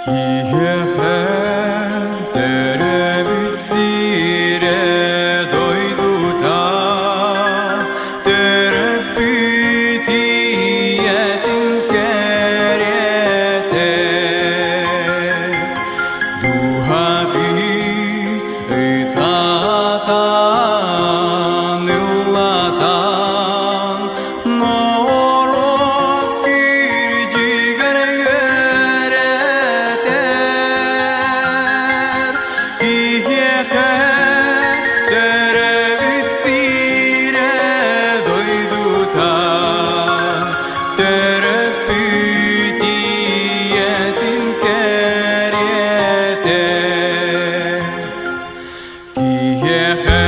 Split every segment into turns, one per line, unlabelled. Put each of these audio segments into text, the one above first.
Киһиэхэ төрөөбүт сирэ дойдута, төрөппүт ийэтин кэриэтэ. Дууһатын ытатан, ыллатан, Норуот кирдьигэр үөрэтэр, киһиэхэ төрөөбүт сирэ дойдута, төрөппүт ийэтин кэриэтэ. Киһиэхэ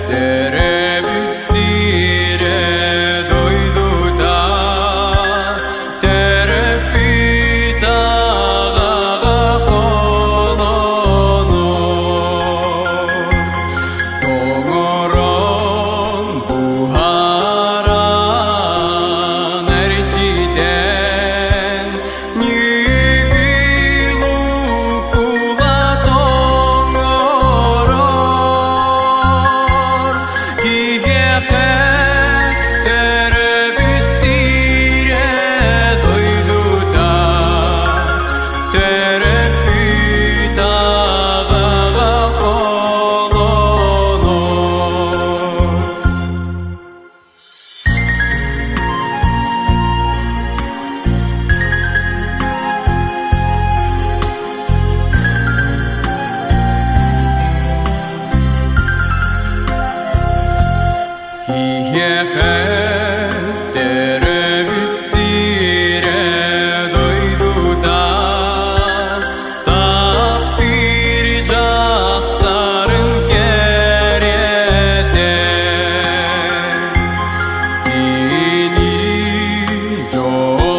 төрөөбүт сирэ дойдута, төрөппүт аҕаҕа холонор. Тоҥорон, буһаран, эрчитэн, Ньүгүл укула тоҥорор, киһиэхэ төрөөбүт сирэ дойдута, төрөппүт аҕаҕа холонор. Киһиэхэ төрөөбүт сирэ дойдута таптыыр дьахтарын кэриэтэ. Кини дьоло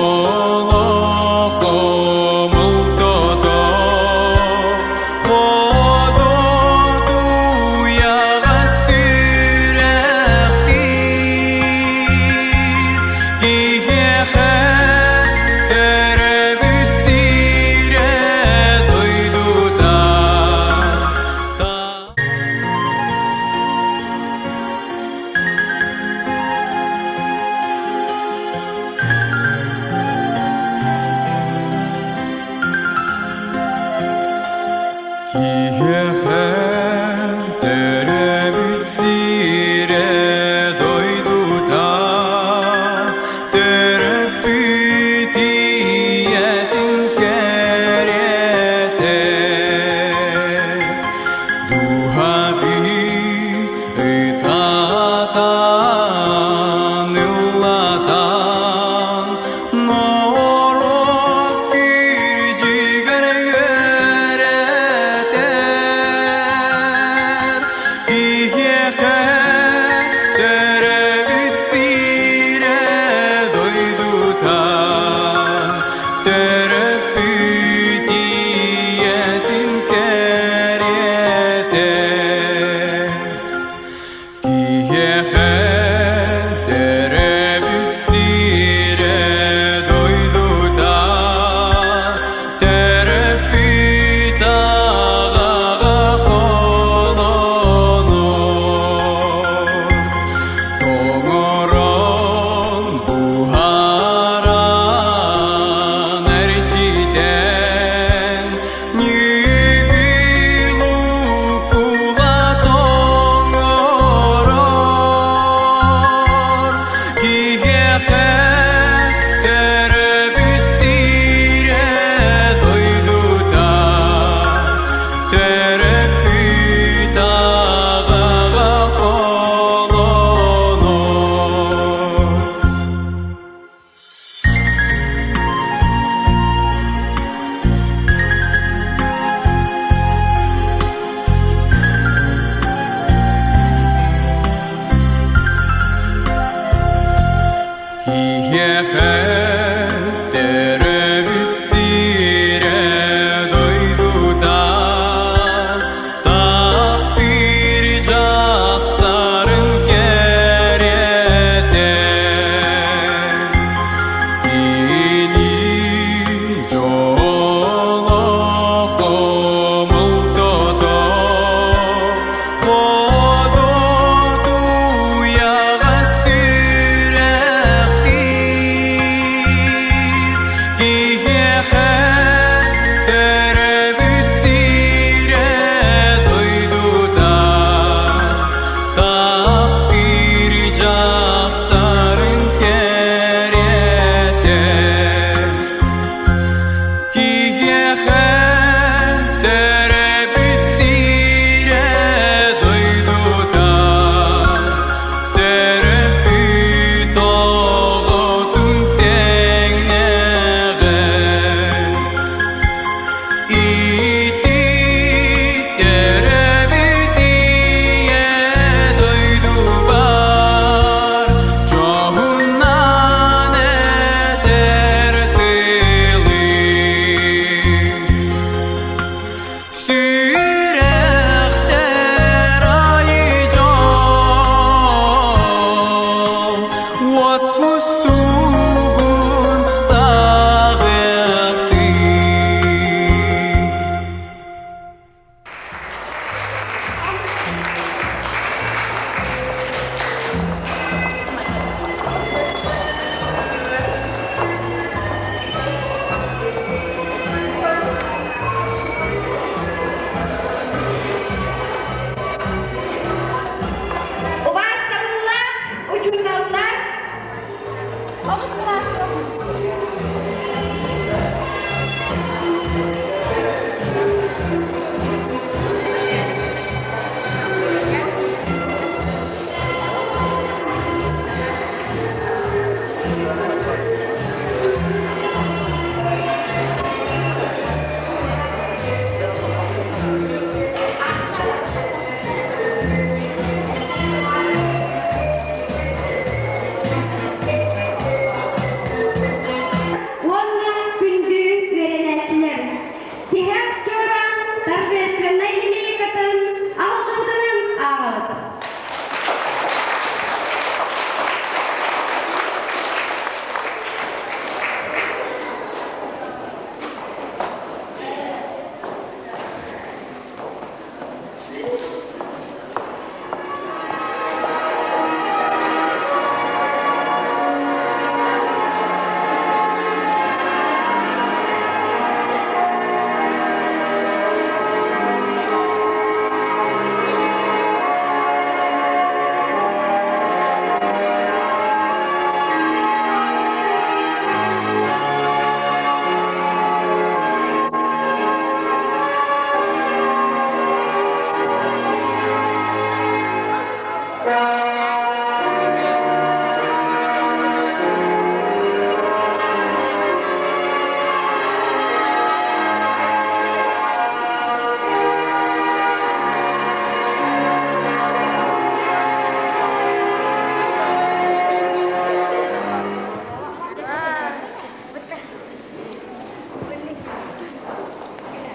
хомолтото Ходотуйаҕа сүрэхтиир киһиэхэ төрөөбүт сирэ дойдута. Киһиэхэ төрөөбүт сирэ дойдута, төрөппүт ийэтин кэриэтэ. Дууһатын ытатан, ыллатан, норуот кирдьигэр үөрэтэр.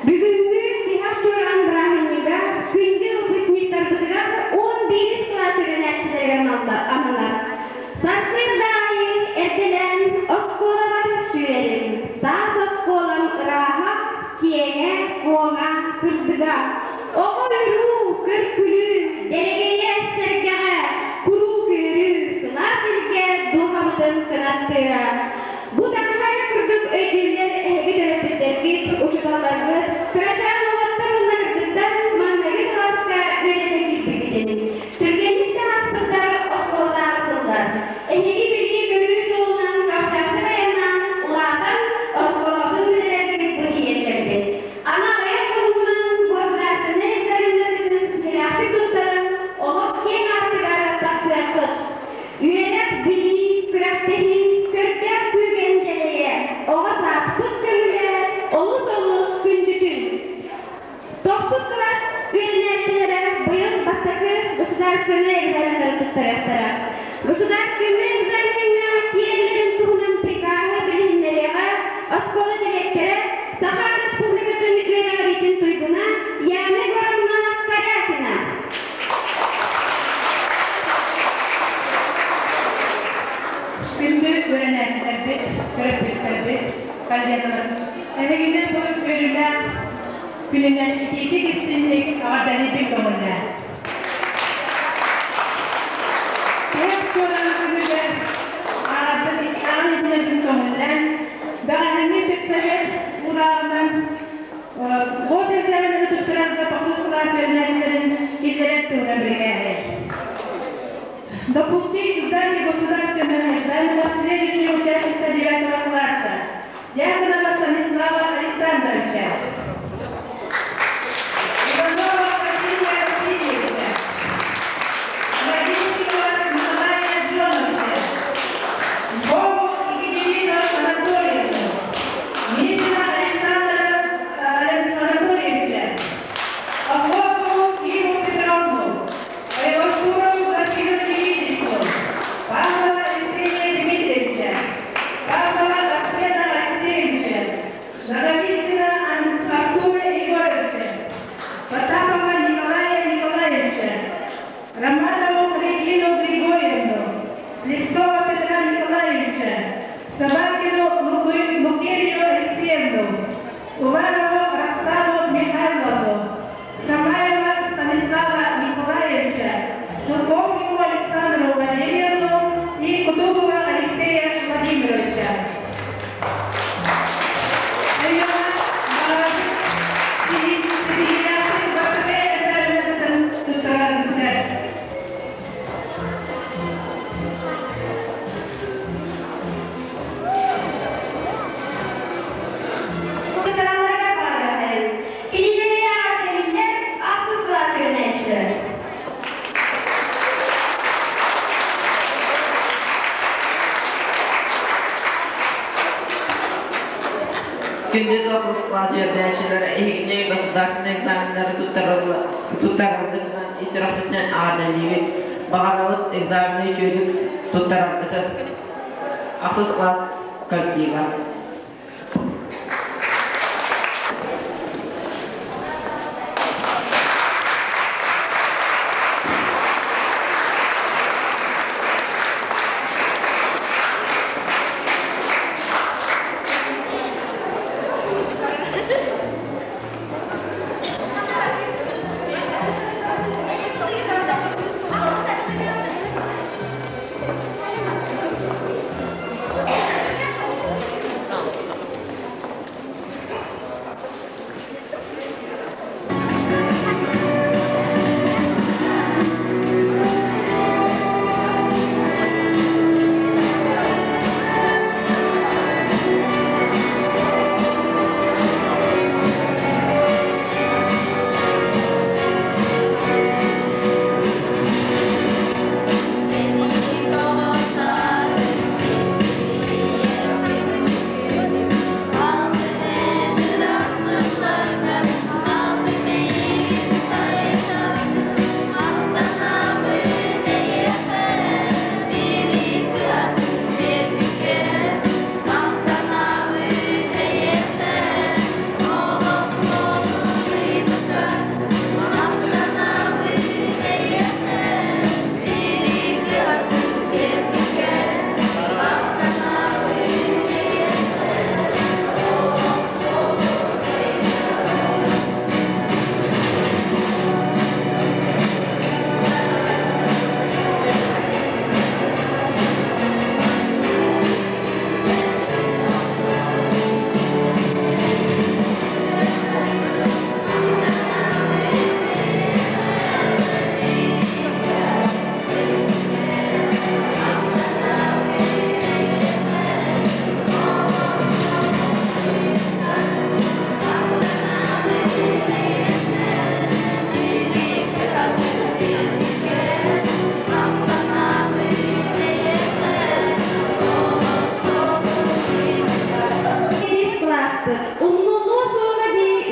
Бүгүҥҥү тиһэх чуораан бырааһынньыга күндү выпускниктарбытыгар 11 кылаас үөрэнээччилэригэр ананар. Сарсыарда аайы эрдэлээн оскуолабар сүүрэрим. Таас оскуолам ырааһа, киэҥэ, куоҥа, сырдыга. Оҕо-уруу, көр-күлүү, дэлэгэйэ, сэргэҕэ, куруук үөрүү, сылаас илгэ дууһабытын кынаттыыра. Бу таҥара курдук өйдүүллэр эһиги төрөппүттэргит, учууталларгыт, кырачаан уолаттар уонна кыргыттар маҥнайгы кылааска үөрэнэ киирбиккитин. Түргэнник да ааспыттар оскуолатааҕы сыллар. Эһиги билии-көрүү суолунан көхтөөхтүк айаннаан, улаатан, оскуолаҕытын бүтэрэргит бу тиийэн кэлбит. Аны аҕыйах хонугунан государственнай экзаменнаргытын ситиһиилээхтик туттаран, олох киэҥ аартыгар тахсыаххыт. Үөрэх, билии, күрэхтэһии, көрдөөх күүгэн дэлэйэ, оҕо сааспыт көҥүлэ олус-олус күндүтүн. Тохсус кылаас үөрэнээччилэрэ быйыл бастакы государственнай экзаменнары туттарыахтара. Государственнай экзамеҥҥа киирэллэрин туһунан прикаһы билиһиннэриэҕэ оскуола дириэктэрэ, Саха Республикатын үөрэҕириитин туйгуна Яна Егоровна Корякина.
Күндү үөрэнээччилэрбит, төрөппүттэрбит, коллегаларым, эһигини бу үөрүүлээх күнүнэн итиитик истиҥник эҕэрдэлиибин көҥүллээн. Тиһэх туоран күнүгэр аҕардын аан иһинэн көҥүллээн, бэҕэһээҥҥи педсовет уурааҕынан гос экзамены туттарарга тохсус кылаас үөрэнээччилэрин киллэрэр туһунан бирикээһи. Допустить сдание государственного экзамена следующего участника девятого класса Дьяконова Станислава Александровича, Иванова Василия Васильевича, Владимирова Николая Джоновича, Богу Екатерину Анатольевну, Мишина Александра Анатольевича, Охотову Иру Петровну, Ивашурову Василию Никитичну, Павлова Алексея Дмитриевича, Павлова Арсена Алексеевича, Наговицына Артура Егоровича, Потапова Николая Николаевича, Романову Регину Григорьевну, Слепцова Петра Николаевича, Собакину Лукерью Алексеевну, Уварову Роксану Михайловну, Шамаева Станислава Николаевича, Шелковникову Александру Валерьевну и Кутубова Алексея Владимировича.
Кинилэри эҕэрдэлииллэр ахсыс кылаас үөрэнээччилэрэ.
Күндү тохсус кылаас үөрэнээччилэрэ эһигини государственнай экзаменнары туттараргытынан ис сүрэхпитинэн эҕэрдэлиибит. Баҕарабыт экзамены үчүгэйдик туттараргытын. Ахсыс кылаас коллектива.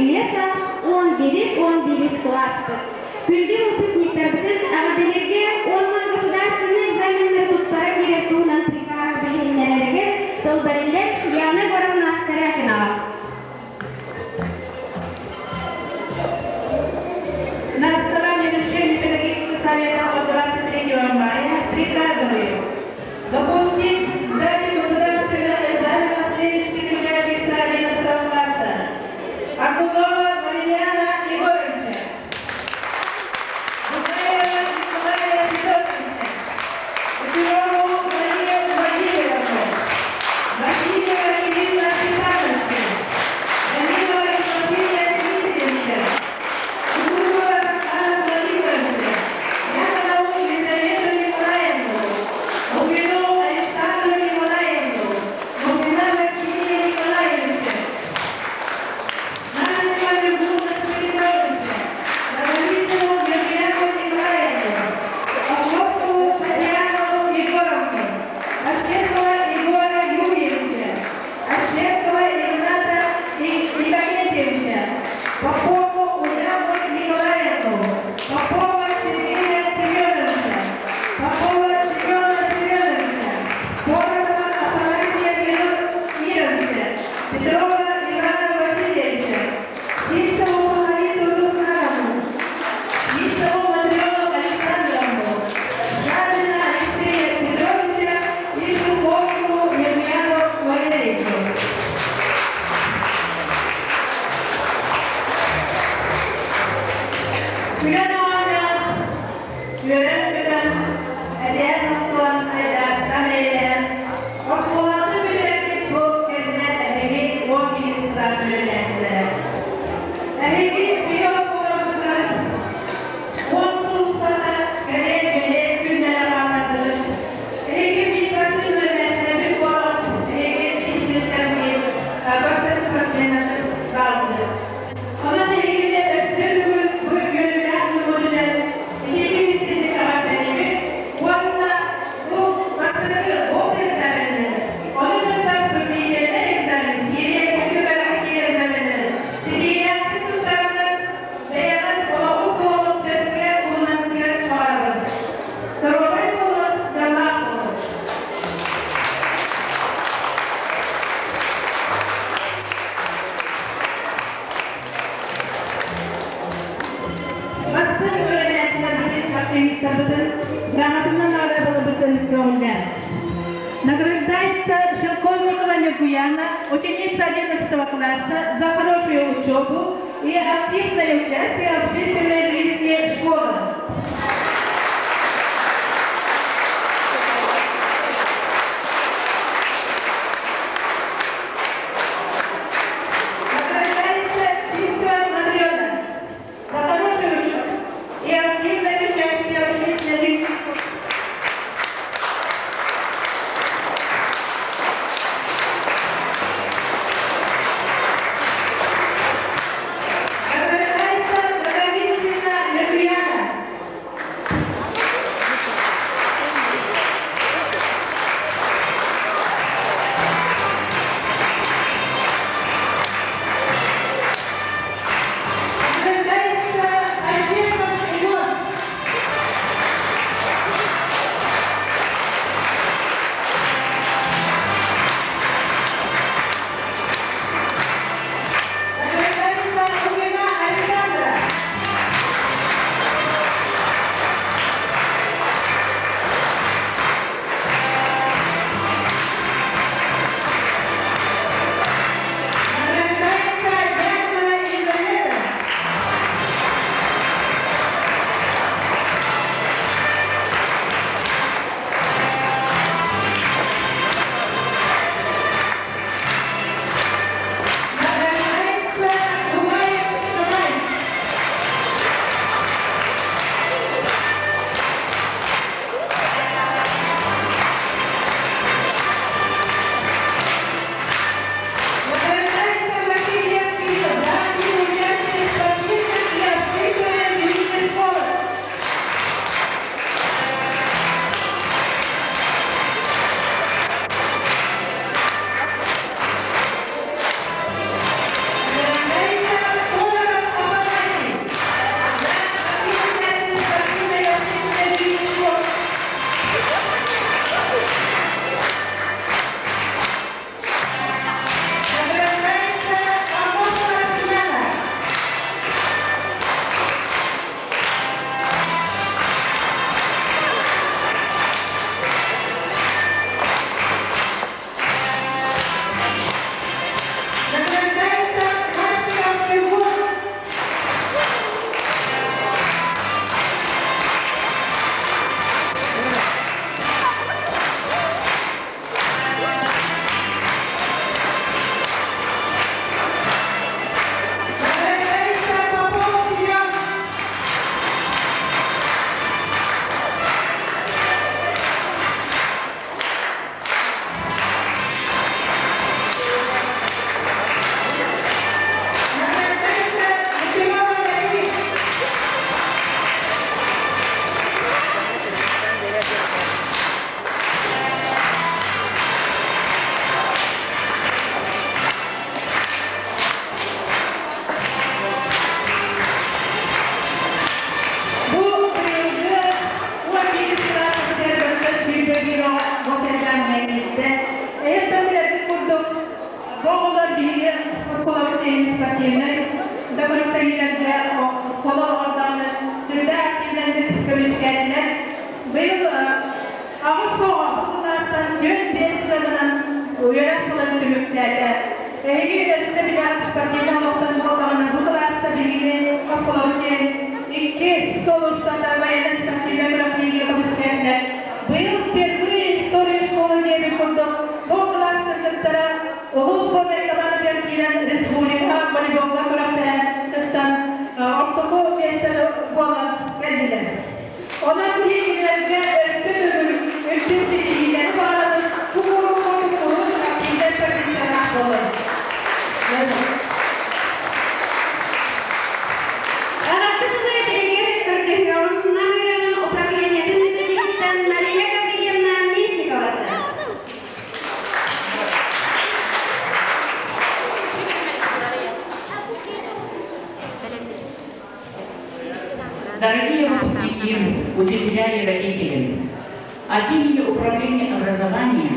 үйэ саас 11 11 кылааспыт. Күндү выпускниктарбытын эҕэрдэлииргэ уонна государственнай экзаменнары туттара киирэр туһунан приказ билиһиннэрэригэр тыл бэриллэр Яна Егоровна Корякинаҕа.
На основании решения педагогического совета от 23 мая приказываю допустить сдачу государственного экзамена следующих учащихся 11 класса. Акулова Марьяна Егоровича, Букаева Николая Федоровича, Петрову Марию Владимировну, Васильева Кирилла Александровича, Данилова Тимофея Дмитриевича, Курова Анна Владимировича, Яковлеву Елизавету Николаевну, Лукину Александру Николаевну, Лукина Василия Николаевича, Нанова Любовна Петровича, Наговицыну Евгению Николаевну, Покровскую Татьяну Егоровну, Ашкетова Егора Юрьевича, Ашкетова Игната Николаевича, Попову Ульяну Николаевну, Попова Сергея Семеновича, Попова Семена Семеновича, Порохова Афанасия Мировича, Петрова Ивана Васильевича, Сивцеву Ларису Руслановну, Сивцеву Матрёну Александровну, Жадина Алексея Петровича и Суховскую Емельяну Валерьевичу. Күлэн оонньоон, үөрэн-көтөн, элээн-охсуһан, айдаартан эйэлээн, оскуоланы бүтэрбит бу кэннэ эһиги 10 сыллар үлэлээтилэр. Эһиги биһи оскуолабытыгар 10 сыл устата кэлиэ-бэлиэ күннэри хааллардыгыт. Эһиги биир бастыҥ үөрэнээччилэрбит буолан, эһиги ис-истэргит бастакы спортсменнаргыт баалгыт. Онон эһигини өссө төгүл бу үөрүүлээх күммүтүнэн эһиги истиҥник эҕэрдэлиибит уонна бу бастакы общий экзаменнары, ону кытта вступительный экзамен, киириэхчи үөрэххэ киирэр экзаменнары ситиһиилээхтик туттараннар бэйэҕит олоҕу суолун сөпкө булунаргытыгар баҕарабын. Доруобай буолун, дьоллоох буолун! Бастыҥ үөрэнээччилэрбитин, активистарбытын грамотанан наҕараадаларбытын көҕүлээн. Награждается Шелковникова Нюргуяна, ученица 11 класса, за хорошую учебу и активное участие в общественной жизни школы. Награждается Сивцева Матрена за хорошую учебу и активное участие в общественной жизни. Награждается Наговицына Нюргуяна спортивнай да күрэхтэһиилэргэ оскуола оҕолор даҕаны сүрдээх активнайдык көмүскээтилэр. Быйыл аҕыс оҕо бу кылаастан 45 сыананан үөрэх сылын түмүктээтэ. Эһиги өссө билэҕит спортивнай олохтон буоллаҕына бу кылааска биһигини оскуолабыт диэн икки сыл устата военнай спортивнай күрэхтэһиигэ көмүскээтилэр. Быйыл впервые история школы диэбит курдук бу кылаас кыргыттара улуус сборнай командатыгар киирэн республика волейболга күрэхтэһэн кыттан ортоку миэстэни буолан кэллилэр. Онон биһиги кинилэргэ өссө төгүл үрдүк ситиһиилэри баҕарабыт, бу куруук куруук активнай позициялаах буолун.
Эҕэрдэ тылы этэригэр көрдөһүөҕүм Нам үөрэҕин управлениетын методиһиттан Мария Гаврильевна Местниковаттан.
Дорогие выпускники, учителя и родители, от имени Управления образования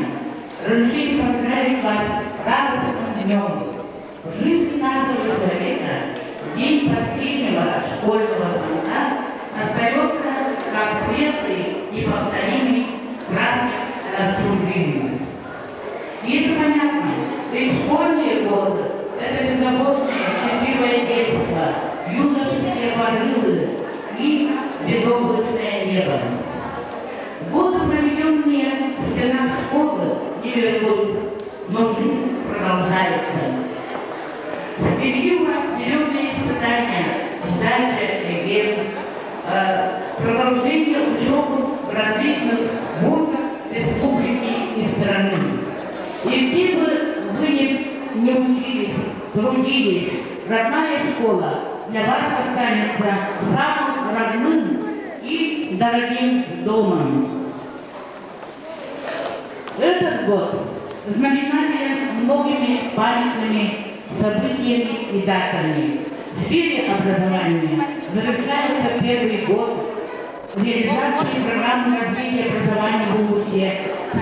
разрешите поздравить вас с радостным днем. В жизни нашего человека день последнего школьного звонка остается как светлый, неповторимый праздник на всю жизнь. И это понятно, ведь школьные годы – это беззаботное, счастливое детство, юношеские порывы и безоблачное небо. Годы, проведенные в стенах школы, не вернут, но жизнь продолжается. Впереди у вас серьезные испытания, сдача ЕГЭ, продолжение учебы в различных вузах республики и страны. И где бы вы не учились, трудились, родная школа для вас останется самым родным и дорогим домом. Этот год знаменателен многими памятными событиями и датами. В сфере образования завершается первый год реализации программы развития образования в Улусе,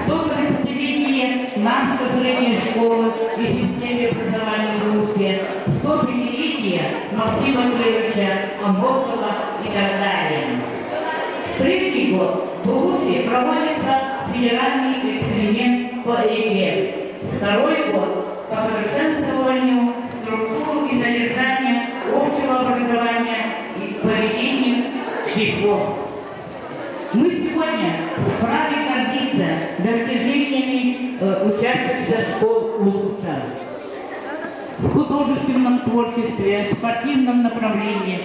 130-летие нашей средней школы и системе образования в Улусе, 105-летие Максима Андреевича Амбосова и так далее. Третий год в Улусе проводится федеральный эксперимент по ЕГЭ. Второй год по совершенствованию структуры и содержания общего образования и поведения ШИФО. Мы сегодня вправе гордиться достижениями учащихся школ Улуса в художественном творчестве, спортивном направлении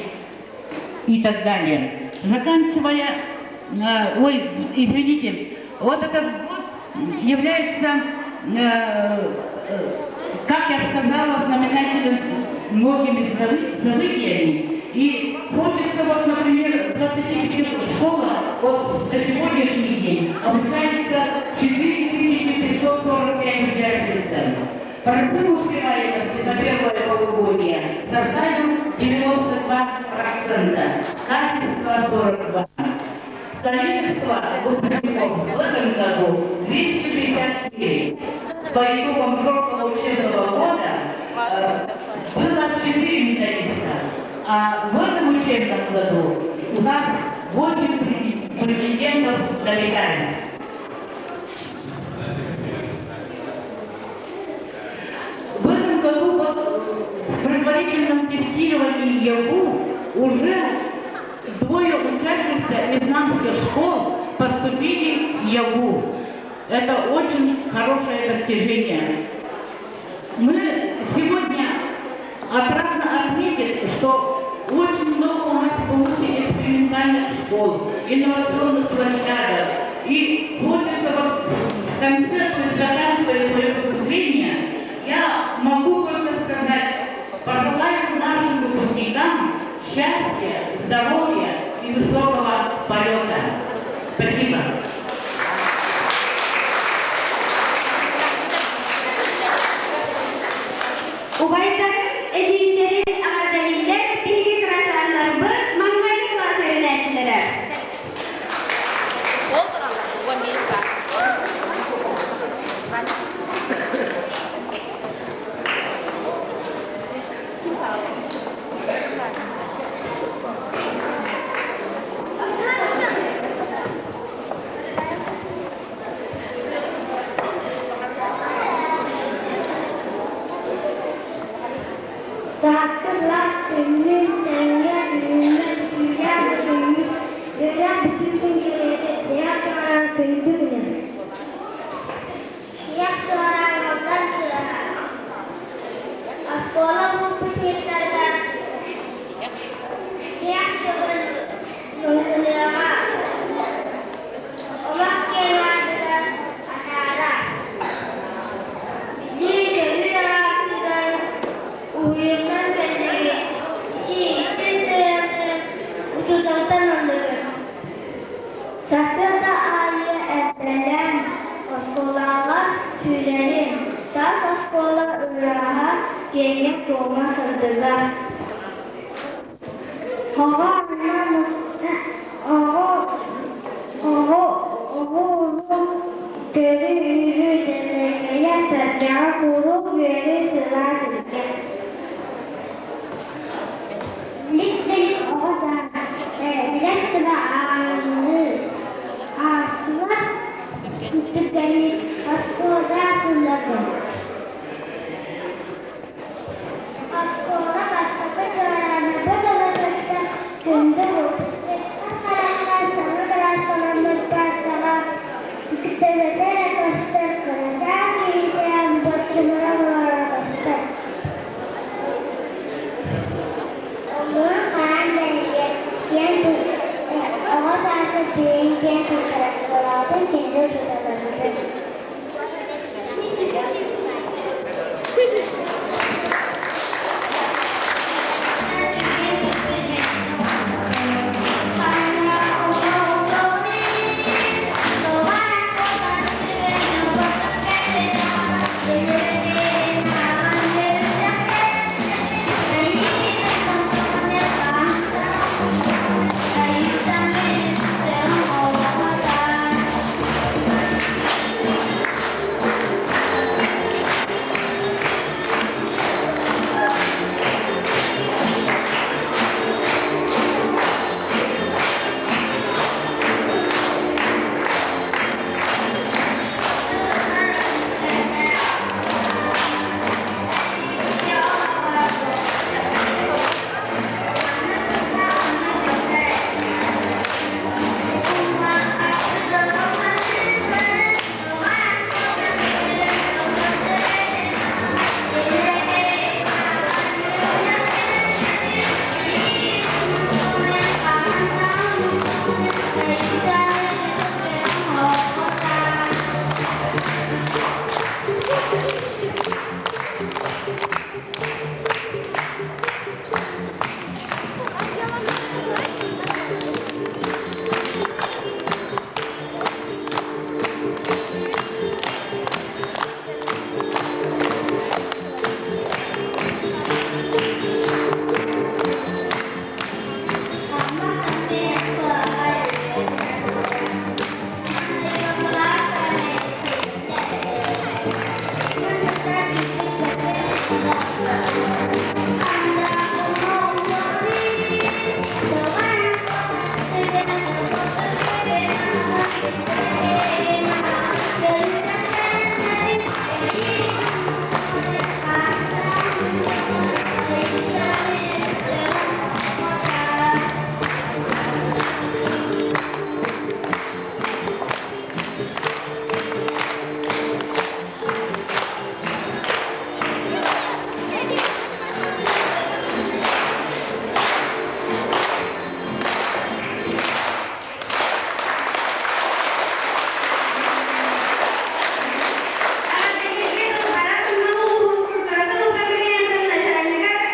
и так далее. Заканчивая, ой, извините, вот этот год является, как я сказала, знаменателем многими событиями. И хочется, вот, например, 25 школа вот на сегодняшний день обучается 4545 учащихся. Процент успеваемости на первое полугодие составил 92%, качество 42%. Количество выпускников в этом году 259. По итогам прошлого учебного года было 4 методиста, а в этом учебном году у нас 8 претендентов на медаль. В этом году в предварительном тестировании ЕГУ уже двое учащихся из намских школ поступили в ЕГУ. Это очень хорошее достижение. Мы сегодня отрадно отметить, что очень много у нас в Улусе экспериментальных школ, инновационных площадок. И хочется вот в конце, заканчивая свое выступление, я могу только сказать, пожелаю нашим выпускникам счастья, здоровья и высокого полета. Спасибо.
Убайдарын, эдьиийдэрин эҕэрдэлииллэр биһиги кырачааннарбыт маҥнайгы кылаас үөрэнээччилэрэ.
Ол тураллар, 15 бар. Ким саа?
Сааскы сылаас күммүн тэҥҥэ үүммүт күүрээн күммүт үөрэх бүтүүтүн кэриэтэ тиһэх чуораан күндү күнэ. Тиһэх чуораан алдан тыаһа. Оскуола выпускниктарыгар тиһэх төгүл лыҥкыныаҕа. Олох киэҥ аартыгар атаара. Билии-көрүү аартыгар уһуйуллан кэллигит, итии-истиҥ сыһыаны учууталтан ыллыгыт. Сарсыарда аайы эрдэлээн оскуолаҕа сүүрэрим, таас оскуола ырааһа, киэҥэ туома сырдыга. Оҕо оҕо оҕо оҕо-уруу төрүү-үүрүү дэлэгэйэ сэргэҕэ куруук үөрүү сылаас илгэ. Лик-лик оҕо саас элэс гына ааҥныыр, аастылар түргэнник оскуолаҕа кулларбын. Оскуола бастакы чуораана бу дьону кытта күндү выпускниктар харахтаан саҥа кырааскаламмыт паартаҕа төбөтө эрэ көстөр кырачаан киһитээн боччумура олороро көстөр. Оннугар хаан бэлиэ киэн оҕо сааска тиийэн киэн туттар оскуолаҕытын кинини учууталларгытын.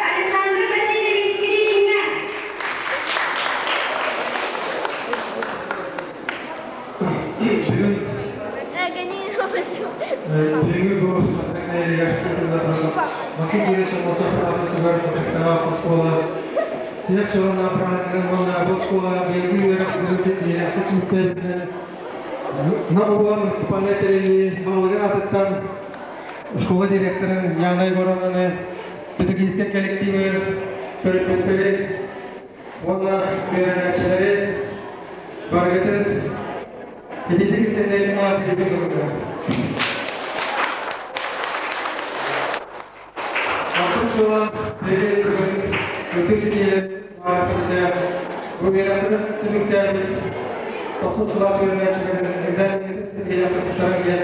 Александр Васильевич Кириллиҥҥа.
Бүгүн бүгүн бу Максим Юрьевич Аммосов аатыгар оскуола Сиэх чорон направленнарын уонна бу оскуола быйылгы үөрэх дьылын үөрэхтик түмүктээбитинэн Нам муниципальнай тэриллии баһылыгын аатыттан школа директорын Яна Егоровнаны педагогическай коллективы, төрөппүттэри уонна үөрэнээччилэри барыгытын ититик истэннэрин аатыгытын ылыҥҥа. Алтыс сыла биһиги бүгүн ытык ситиилэр баар бу үөрэхпитин түмүктээбит тохсус кылаас үөрэнээччилэрин экзаменнарын ситиһиэххэ туттаран диэн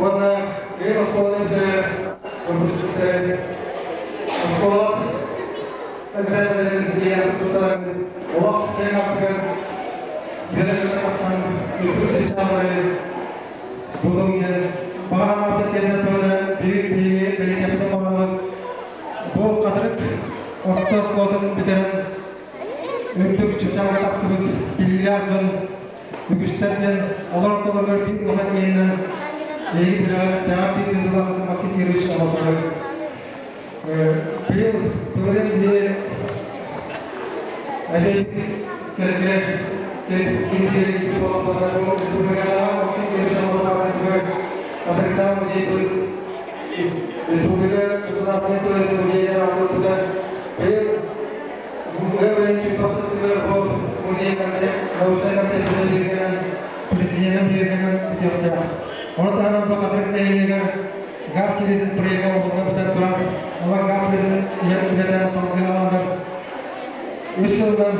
уонна бэйэм оскуоланы бүтэрэр выпускниктары оскуола экзаменнарын ситиһиэххэ туттаран олох киэҥ аттыгар үөрэх тахсан үрдүк сыччаалары булуҥ диэн баҕа санаабыт кэннэ туора биир биһиги бэлиэтэппит оҥоробут. Бу хатырык орто оскуолатын бүтэрэн үрдүк чыпчаалга тахсыбыт биллиилээх дьон үгүстэр диэн олор ортолоругар биир улахан киһинэн эһиги билэҕит Тэҕэр биир дойдулаах Максим Кирович Амосовы. Быйыл былырыын биһи эбэйбит кэргэн киһи буолан бу республикаҕа Максим Кирович Амосов Хатырыктаах музейбыт республика государственной историята музейдар аатырбыта. Быйыл Ыам бастакытыгар бу музей научнай концепция биэргэнэн президенин биэргэнэн бүтүөхтээх. Ону таһынан бу Хатырык нэһилиэгэр газ силиитин проекта оҥоһуллан бүтэн турар. Олор газ силиитин үлэтэ салгыы аҕаланар. Үс сылынан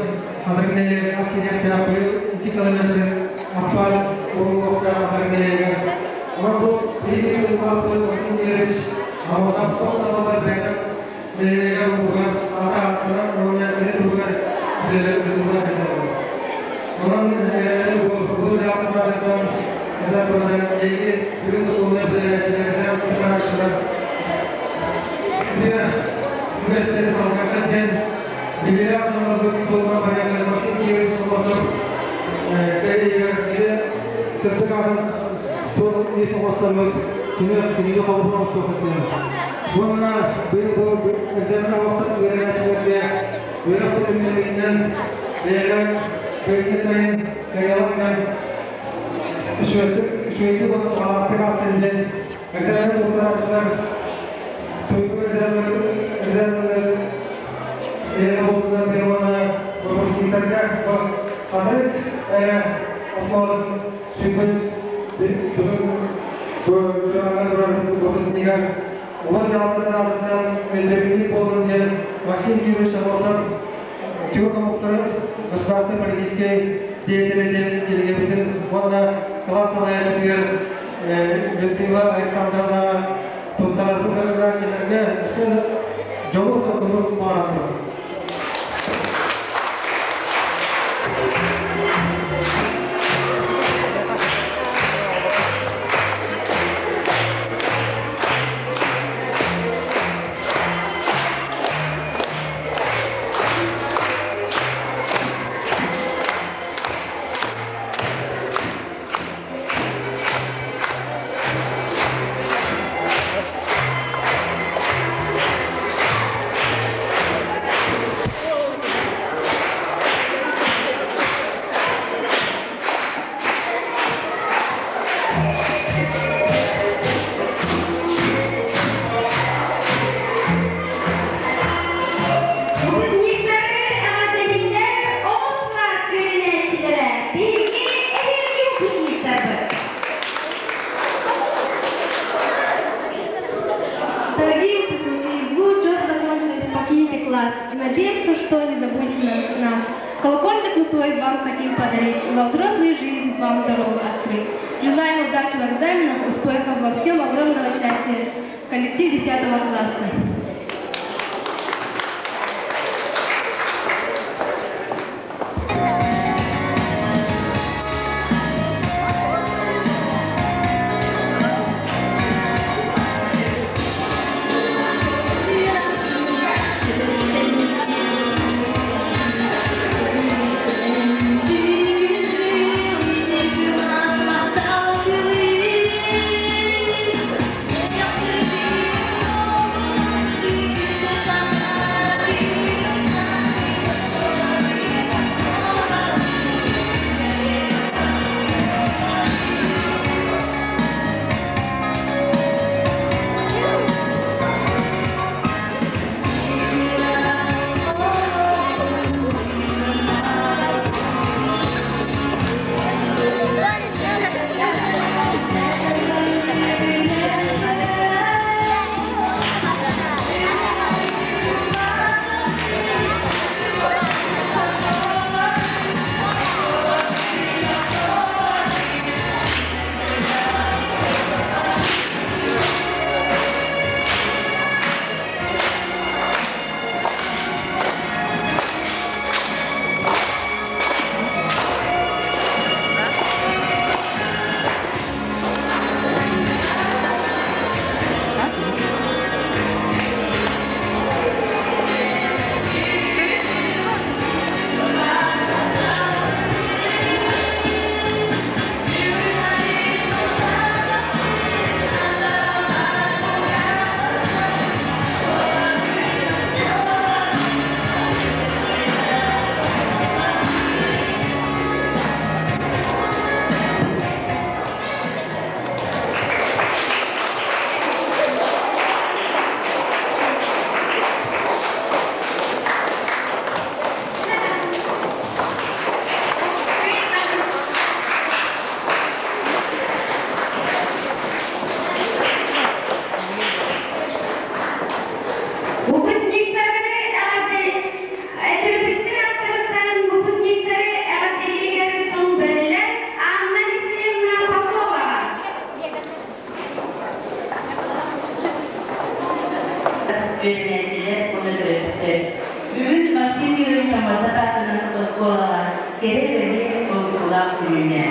Хатырык нэһилиэгэр газ киириэхтээх. Быйыл 2 километр асфальт ууруллуохтаах Хатырык нэһилиэгэр. Онон бу биһиги улааппыт Максим Юрьевич Аммосов туох бэйэтэ нэһилиэгэр улууһугар аата ааттанар уонна кини туһугар үлэлэр ыытыллар. Онон бу дьаһалталарыттан это туран эйги бүгүн оскуоланы бүтэрээччилэргэ туһааччылар үгэстэри салгыахха диэн билиилээх дьоннорбут суолга барыгар Максим Кирович Солосов кэлиигэр сырдык аатын суол ис оҥостоммут кини кинигэ холобур оҥостуохпут Уонна быйыл бу экзамен оҥостон үөрэнээччилэргэ үөрэх түмүктэринэн бэйэлэр бэйэтин сайын кайаларынан үчүгэйдик аҕаахтык аастын диэн экзамен туттарааччылар туйгун экзаменнар сиэрэ буолтулар диэн уонна выпускниктарга хатырык оскуолатын сүппүт бу турар выпускнига улар дьаһалтатын аатыттан өйдөбүнньүк буоллун диэн Максим Кирович Аммосов Тюрк омуктарын государственный политическай деятелэ диэн кинигэбитин уонна кылаас салайааччытыгар Людмила Александровна туттарарбыт кинилэргэ өссө дьолу-соргуну баҕарабын.
Выпускниктары эҕэрдэлииллэр ол кылаас үөрэнээччилэрэ биһиги эһиги выпускниктарбыт. Дорогие выпускники, вы учет закончили, покинете класс. Надеемся, что не забудете нас. Колокольчик мы свой вам хотим подарить и во взрослую жизнь вам дорогу открыть. Желаем удачи в экзаменах, успехов во всем, огромного счастья. Коллектив 10 класса.
үүннэ.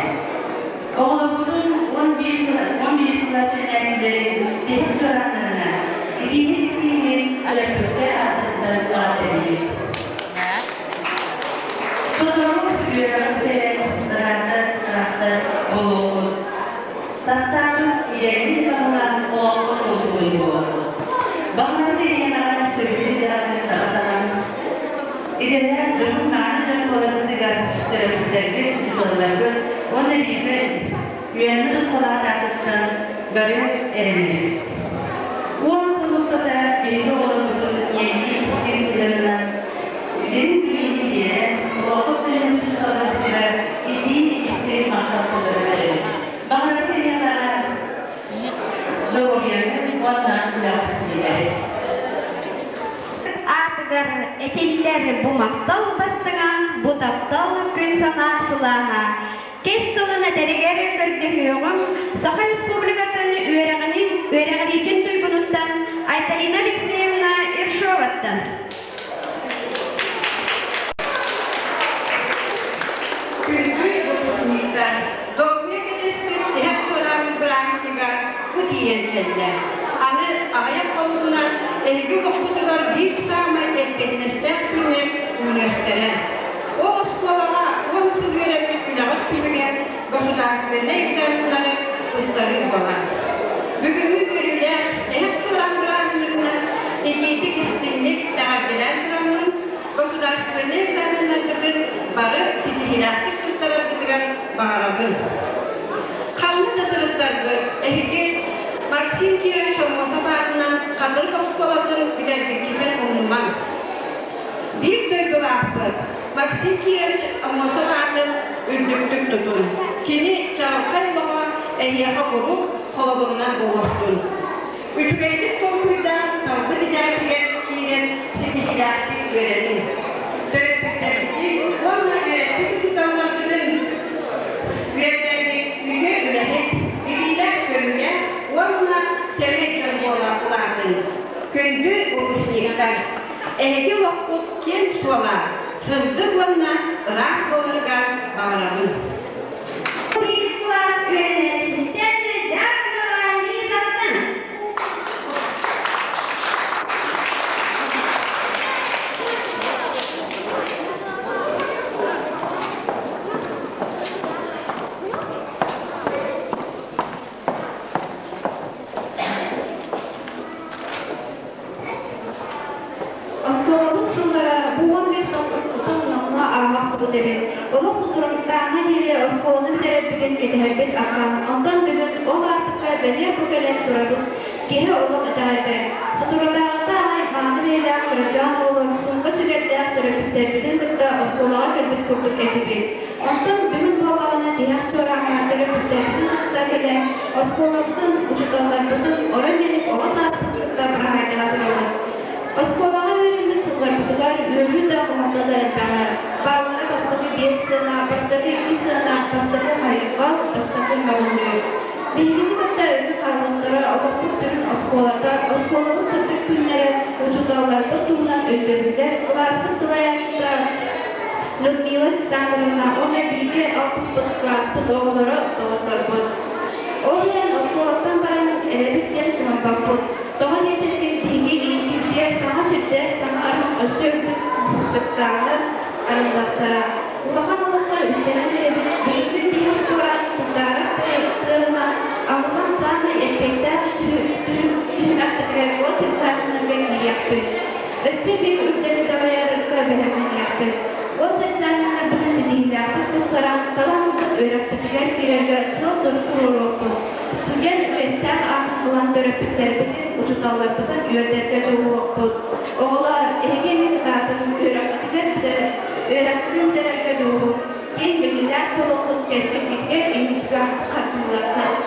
Оҕолорбутун 11 сылаас тэринээччилэрин тиһэх чуорааннарынан итиитик-истиҥник төрөппүттэр ааттарыттан эҕэрдэлиибит. Сотору үөрэҕи бүтэрэн ыраатар тахсар буолуоххут. Таптаабыт идэҕитин баһылаан олоххо суолтуй буолуоххут. Баҕарбыт эйиэхэҕэ сөбүлүүр идэҕитин таба талан, идэлээх дьоһун мааны дьон буоларгытыгар төрөппүттэргит, учууталларгыт уонна бииргэ үөрэммит оскуолаҕыт аатыттан бары эрэнэбит. 10 сыл устата биһиги оҕолорбутун ийэлии истиҥ сыһыанынан дириҥ билиини биэрэн, олоххо сыһыанын тупсарарбытыгар итии-истиҥ махтал тылларын эрэбит. Баҕарабыт эһиэхэ доруобуйаны уонна үлэҕэ ситиһиилэри.
Аатыгар этиллэр бу махтал бастыҥа, бу таптал күн санаа сылааһа. Кэс тылын этэригэр көрдөһүөҕүм Саха Республикатын үөрэҕинин үөрэҕириитин туйгунуттан Айталина Алексеевна Ершоваттан.
Күндү выпускниктар, долгуйа кэтэспит тиһэх чуорааммыт бырааһынньыга бу тиийэн кэллэ. Аны аҕыйах хонугунан эһиги олоххутугар биир саамай эппиэтинэстээх күннэр үүнүөхтэрэ. Ол оскуолаҕа 10 сыл үөрэммит үлэҕит түмүгэр государственнай экзаменнары туттарыы буолар. Бүгүҥҥү үөрүүлээх тиһэх чуораан бырааһынньыгынан итиитик-истиҥник эҕэрдэлээн тураммын, государственнай экзаменнаргытын бары ситиһиилээхтик туттараргытыгар баҕарабын. Ханнык да сырыттаргыт, эһиги Максим Кирович Аммосов аатынан Хатырык оскуолатын бүтэрбиккитин умнумаҥ. Биир дойдулаахпыт Максим Кирович Аммосов аатын үрдүктүк тутун. Кини чаҕылхай олоҕо эһиэхэ куруук холобурунан буолуохтун. Үчүгэйдик толкуйдаан талбыт идэҕитигэр киирэн ситиһиилээхтик үөрэниҥ. Төрөппүттэргитин уонна үөрэппит учууталларгытын үөрдэргит үтүө үлэһит, билиилээх-көрүүлээх уонна сэмэй дьон буола улаатыҥ. Күндү выпускниктар! Эһиги олоххут киэҥ суола сырдык уонна ыраас буоларыгар баҕарабын.
Биир кылаас үөрэнээччититтэн Дьяконова Лизаттан.
Оскуолабыт сыллара бу 11 сыл номнуо ааһа охсубут эбит. Олох сутуруктааҥҥа диэри оскуоланы бүтэрэрбитин кэтэһэрбит ахан. Онтон бүгүн ол аартыкка бэлиэ бу кэлэн турабыт. Киһи олох итэҕэйбэт. Соторутааҕыта аҕай мааны бэйэлээх кырачаан оҕолор суумка сүгэрдээх төрөппүттэрбитин кытта оскуолаҕа кэлбит курдук этибит. Онтон бүгүн буоллаҕына тиһэх чуорааҥҥа төрөппүттэрбитин кытта кэлэн оскуолабытын, учууталларбытын орой мэник оҕо сааспытын кытта быраһаайдаһа турабыт. Оскуолаҕа үөрэммит сылларбытыгар үөрүү да хомолто да элбэҕэ. Бааллара бастакы биэс сыана, бастакы икки сыана, бастакы хайҕал, бастакы мөҕүллүү. Биһигини кытта өрүү хааллахтара олохпут сүрүн оскуолата, оскуолабыт сырдык күннэрэ, учууталларбыт туһунан өйдөбүллэр, кылааспыт салайааччыта Людмила Александровна уонна бииргэ алтыспыт кылааспыт оҕолоро, доҕотторбут. Ол иһэн оскуолаттан баран эрэбит диэн кыһаммаппыт. Тоҕо диэтэргин биһиги иитиитигэр саҥа сирдэр, саҥа арыт өссө үрдүк чыпчааллар арыллахтара. Улахан олоххо үктэнэн эрэбит, бүгүҥҥү тиһэх чуораан кутаарар тыаһынан аллан саамай эппиэттээх түһүмэхпитигэр госэкзаменнарга киириэхпит. Өссө биир үрдэли дабайарга бэлэмнэниэхпит. Госэкзаменнарбытын ситиһиилээхтик туттаран, талан ылбыт үөрэхпитигэр киирэргэ сыал-сорук туруоруохпут. Студент үгэстээх аатын ылан төрөппүттэрбитин, учууталларбытын үөрдэргэ дьулуһуохпут. Оҕолоор, эһиги эмиэ кытаатыҥ, үөрэххитигэр үөрэххитин бүтэрэргэ дьулуһуҥ, киэҥ билиилээх буолуоххут, кэскилгитигэр инникигэ хардыыларгыт.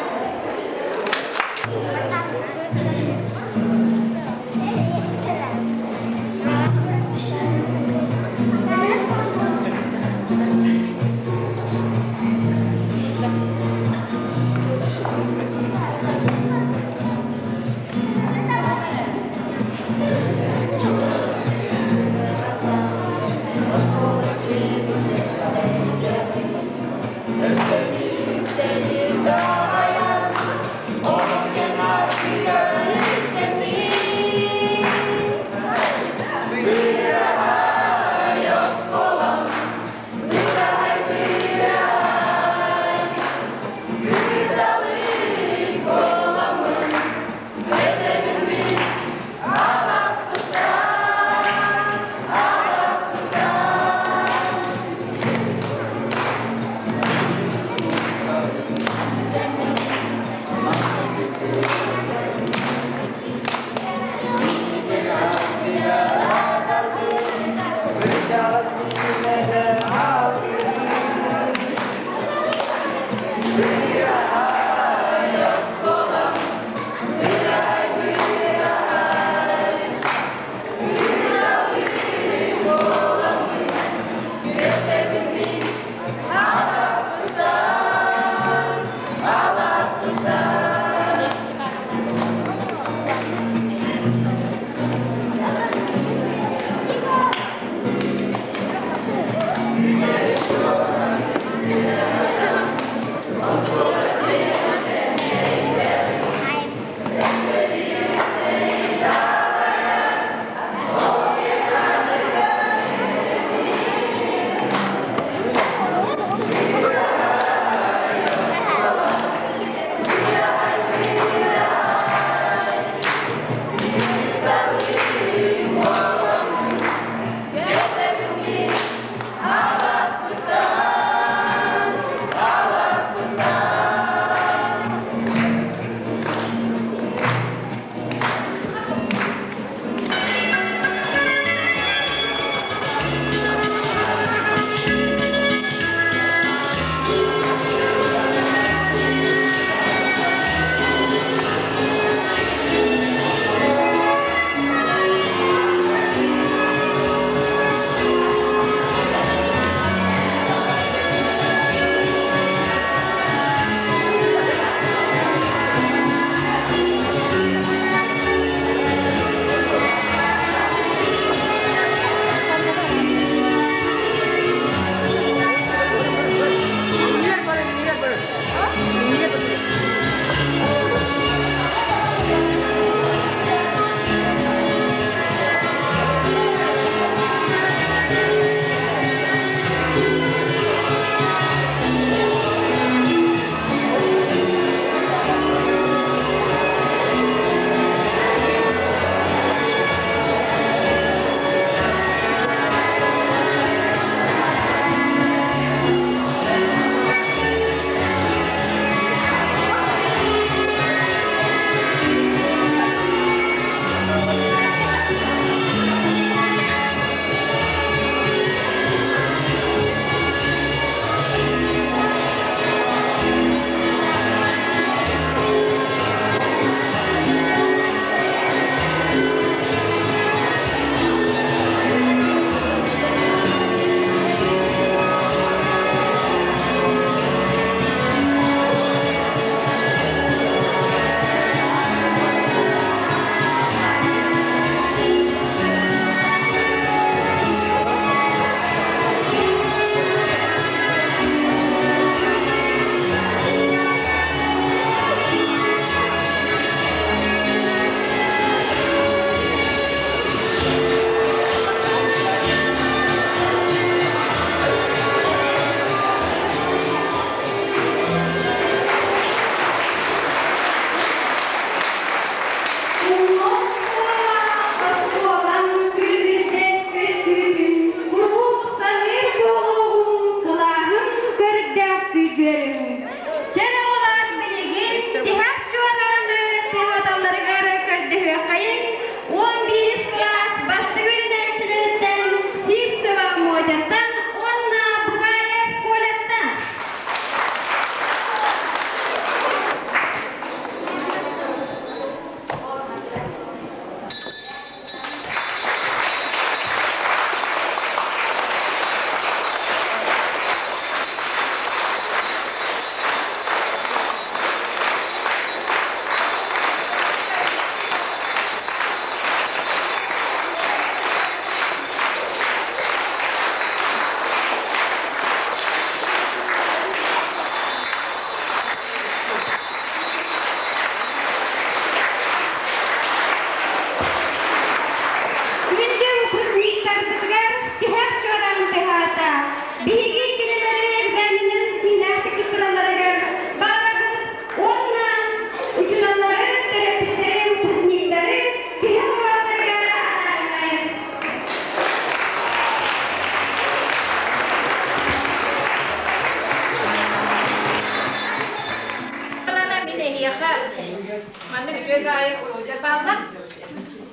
Маннык үчүгэй баайы уруһуйдар бааллар.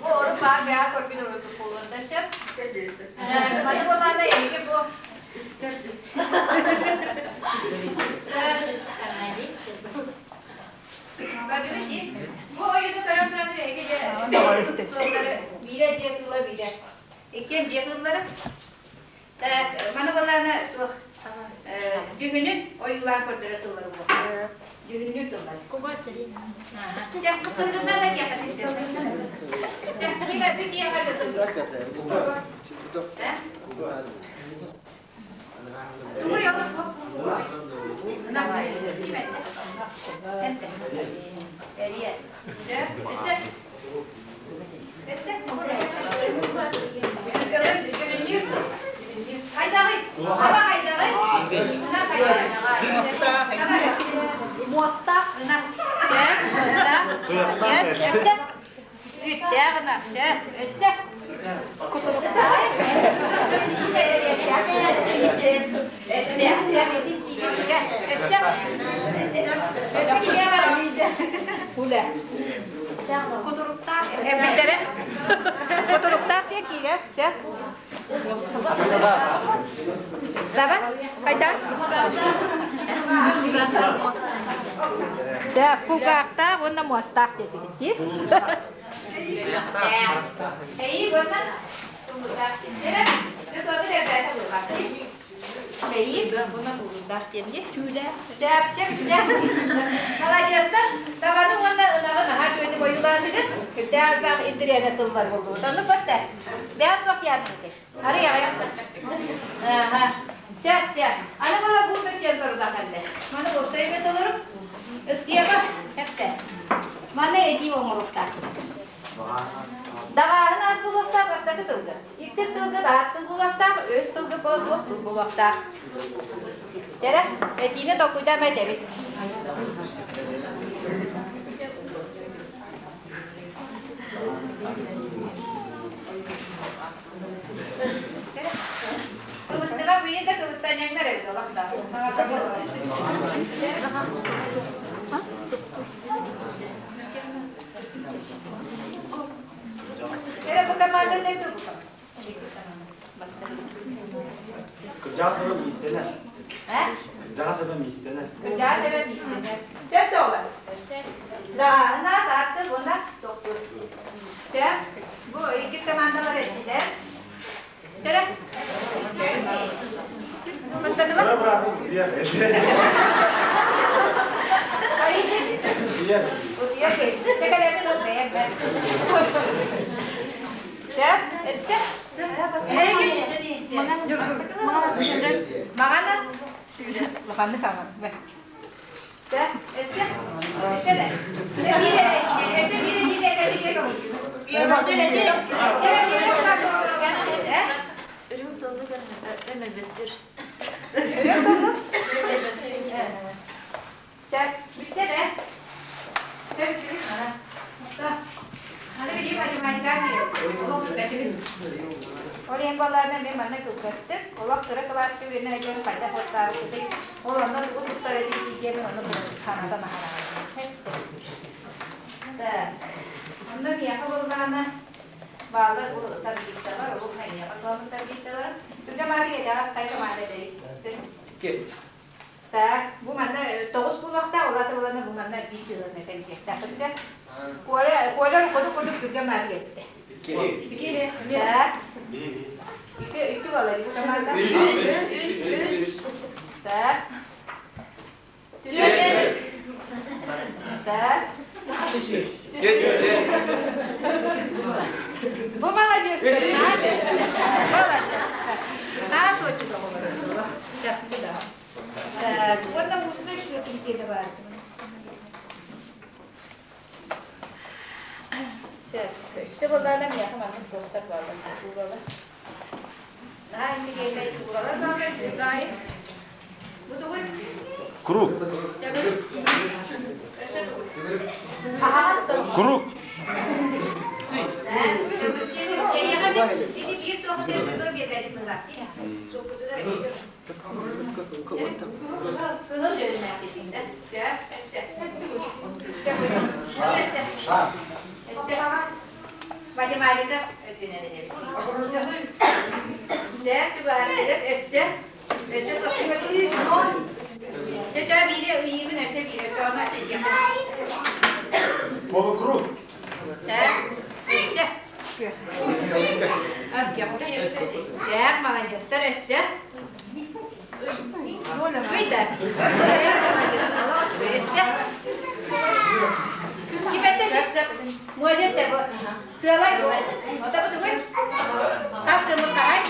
Бу ору баар бэйэ көрбүт уруһуйдук буолуон да сөп.
Маны буолаана эһиги бу Бу ойууну көрөн туран эһиги дьэ тыллары биирэ дьиэ кыыла биирэ. Иккиэн дьиэ кыыллара. Так, маны буолаана суох дьүһүнүн ойуулаан көрдөрөр тыллары буолар. Дьүһүннүүр тыллар.
Куба сирин.
Чэ, сылгынна да киэхэ Чэ, киме би киэхэ Тугуй ол? Ким этте? Энте. Эрие. Чэ, өссө. Өссө. Дьүһүннүүр тыл. Хайдаҕый? Хаба хайдаҕый? Ынах хайдаҕый?
Муоста.
Ынах. Чэ, муоста. Өссө. Үүттээх ынах. Чэ, өссө.
Кутуруктаах.
Кутуруктаах. Эппиттэрэ. Кутуруктаах диэн киирэр. Чэ. Давай, хайда? Чэ, кулгаахтаах уонна муостаах диэтигит дии. Эйи уонна тумурдаах диэн. Дьэ, туота эрбээтэ буоллаах дии. Эйи уонна тумурдаах диэн дии.
Түүлээх.
Чэ, чэ, Маладьыастар, табаны уонна ынаҕы наһаа үчүгэйдик ойуулаатыгыт. Сүрдээх элбэх интэриэһинэй тыллар буллубут. Оннук бэртэ. Бэйэм туох диэхпиний? Арый аҕыйах Аха. Чэ, чэ. Аны бала буурда диэн сорудах кэллэ. Маны уопсай эмэ толорук. Ыскыйаҕа эптэ. Маны этии оҥоруохтаах. Даҕааһын аат буолуохтаах бастакы тылга. Иккис тылга аат тыл буолуохтаах, үс тылга туох тыл буолуохтаах. Тэрэ, этиини толкуйдаама этэбит. Кыбыстыма быйыл да кыбыстанньаҥнар эбит олох да. Эрэ бу команда тек бу
Кырдьаҕас эбэм иистэнэр.
Э?
Кырдьаҕас эбэм иистэнэр.
Кырдьаҕас эбэм иистэнэр. Сөп тоҕулар. Даҕааһына, тааттыр уонна тохтуур. Чэ, бу иккис командалар эттилэр. Чэрэ. Бастакылар? Утуйар Тэкэлээтин ол бэйэм бэр. Чэ, өссө. Маҕана улаханнык аҕам. Чэ, өссө. Өссө да. Өссө биир эрэ өссө биир этиитэ
Үрүҥ тыллык өмөлбөстүр.
Үрүҥ тыллык? Сөп, бүттэ да? Сөп, бүтүбүт мана. Аны билии математика олох бүтбэтибит. Ол иһин буоллаҕына мен манна кылгастык, олох кыра кылааска үөрэнэ сылдьан хайдах уоттаабыппытый, ол онно тугу туттар этибитий диэмин ону санатан аһараҕын. Так, онно миэхэ буоллаҕына бааллар таблицалар, ол хайыаха туһаммыт таблицалар. Түргэн баары этэҕэ хай команда этэй? Так, бу манна тоҕус буолуохтаах, ол аата буолана бу манна биир дьылына кэлиэхтээх. Өссө Коля, Коля курдук курдук түргэн маары кэлтэ.
Икки.
Так. Икки, икки буолар, бу команда.
Үс. Үс.
Так. Түөрт. Так. Бу молодец. Молодец. Наа суоччу доҕолоро. Чахчы да. Так, уонна устной счет бар. Сөп. Өссө буоллаҕына миэхэ маннык туохтар бааллар культуралар. Наһаа инникиэтэй культуралар бааллар, баайы. Бу тугуй?
Круг.
Өссө тугуй?
Круг.
Ити биир туох биэрбэтим Суоппутугар Кыһыл дьүһүннээх дэтиҥ да? Сөп, өссө. Өссө.
Математика өттүнэн этэбит. Дьэ, түгэһэрдилэр өссө өссө Дьэ, чаа биири ыйыыбын өссө биири тоҕо этиэххэ.
Полукруг.
Так, өссө. Сээп, молодецтар өссө. Ыйда. Өссө. Кипетте Молодец, Сыалай бу. Ота бу тугуй? Хас гыммыт хаһай?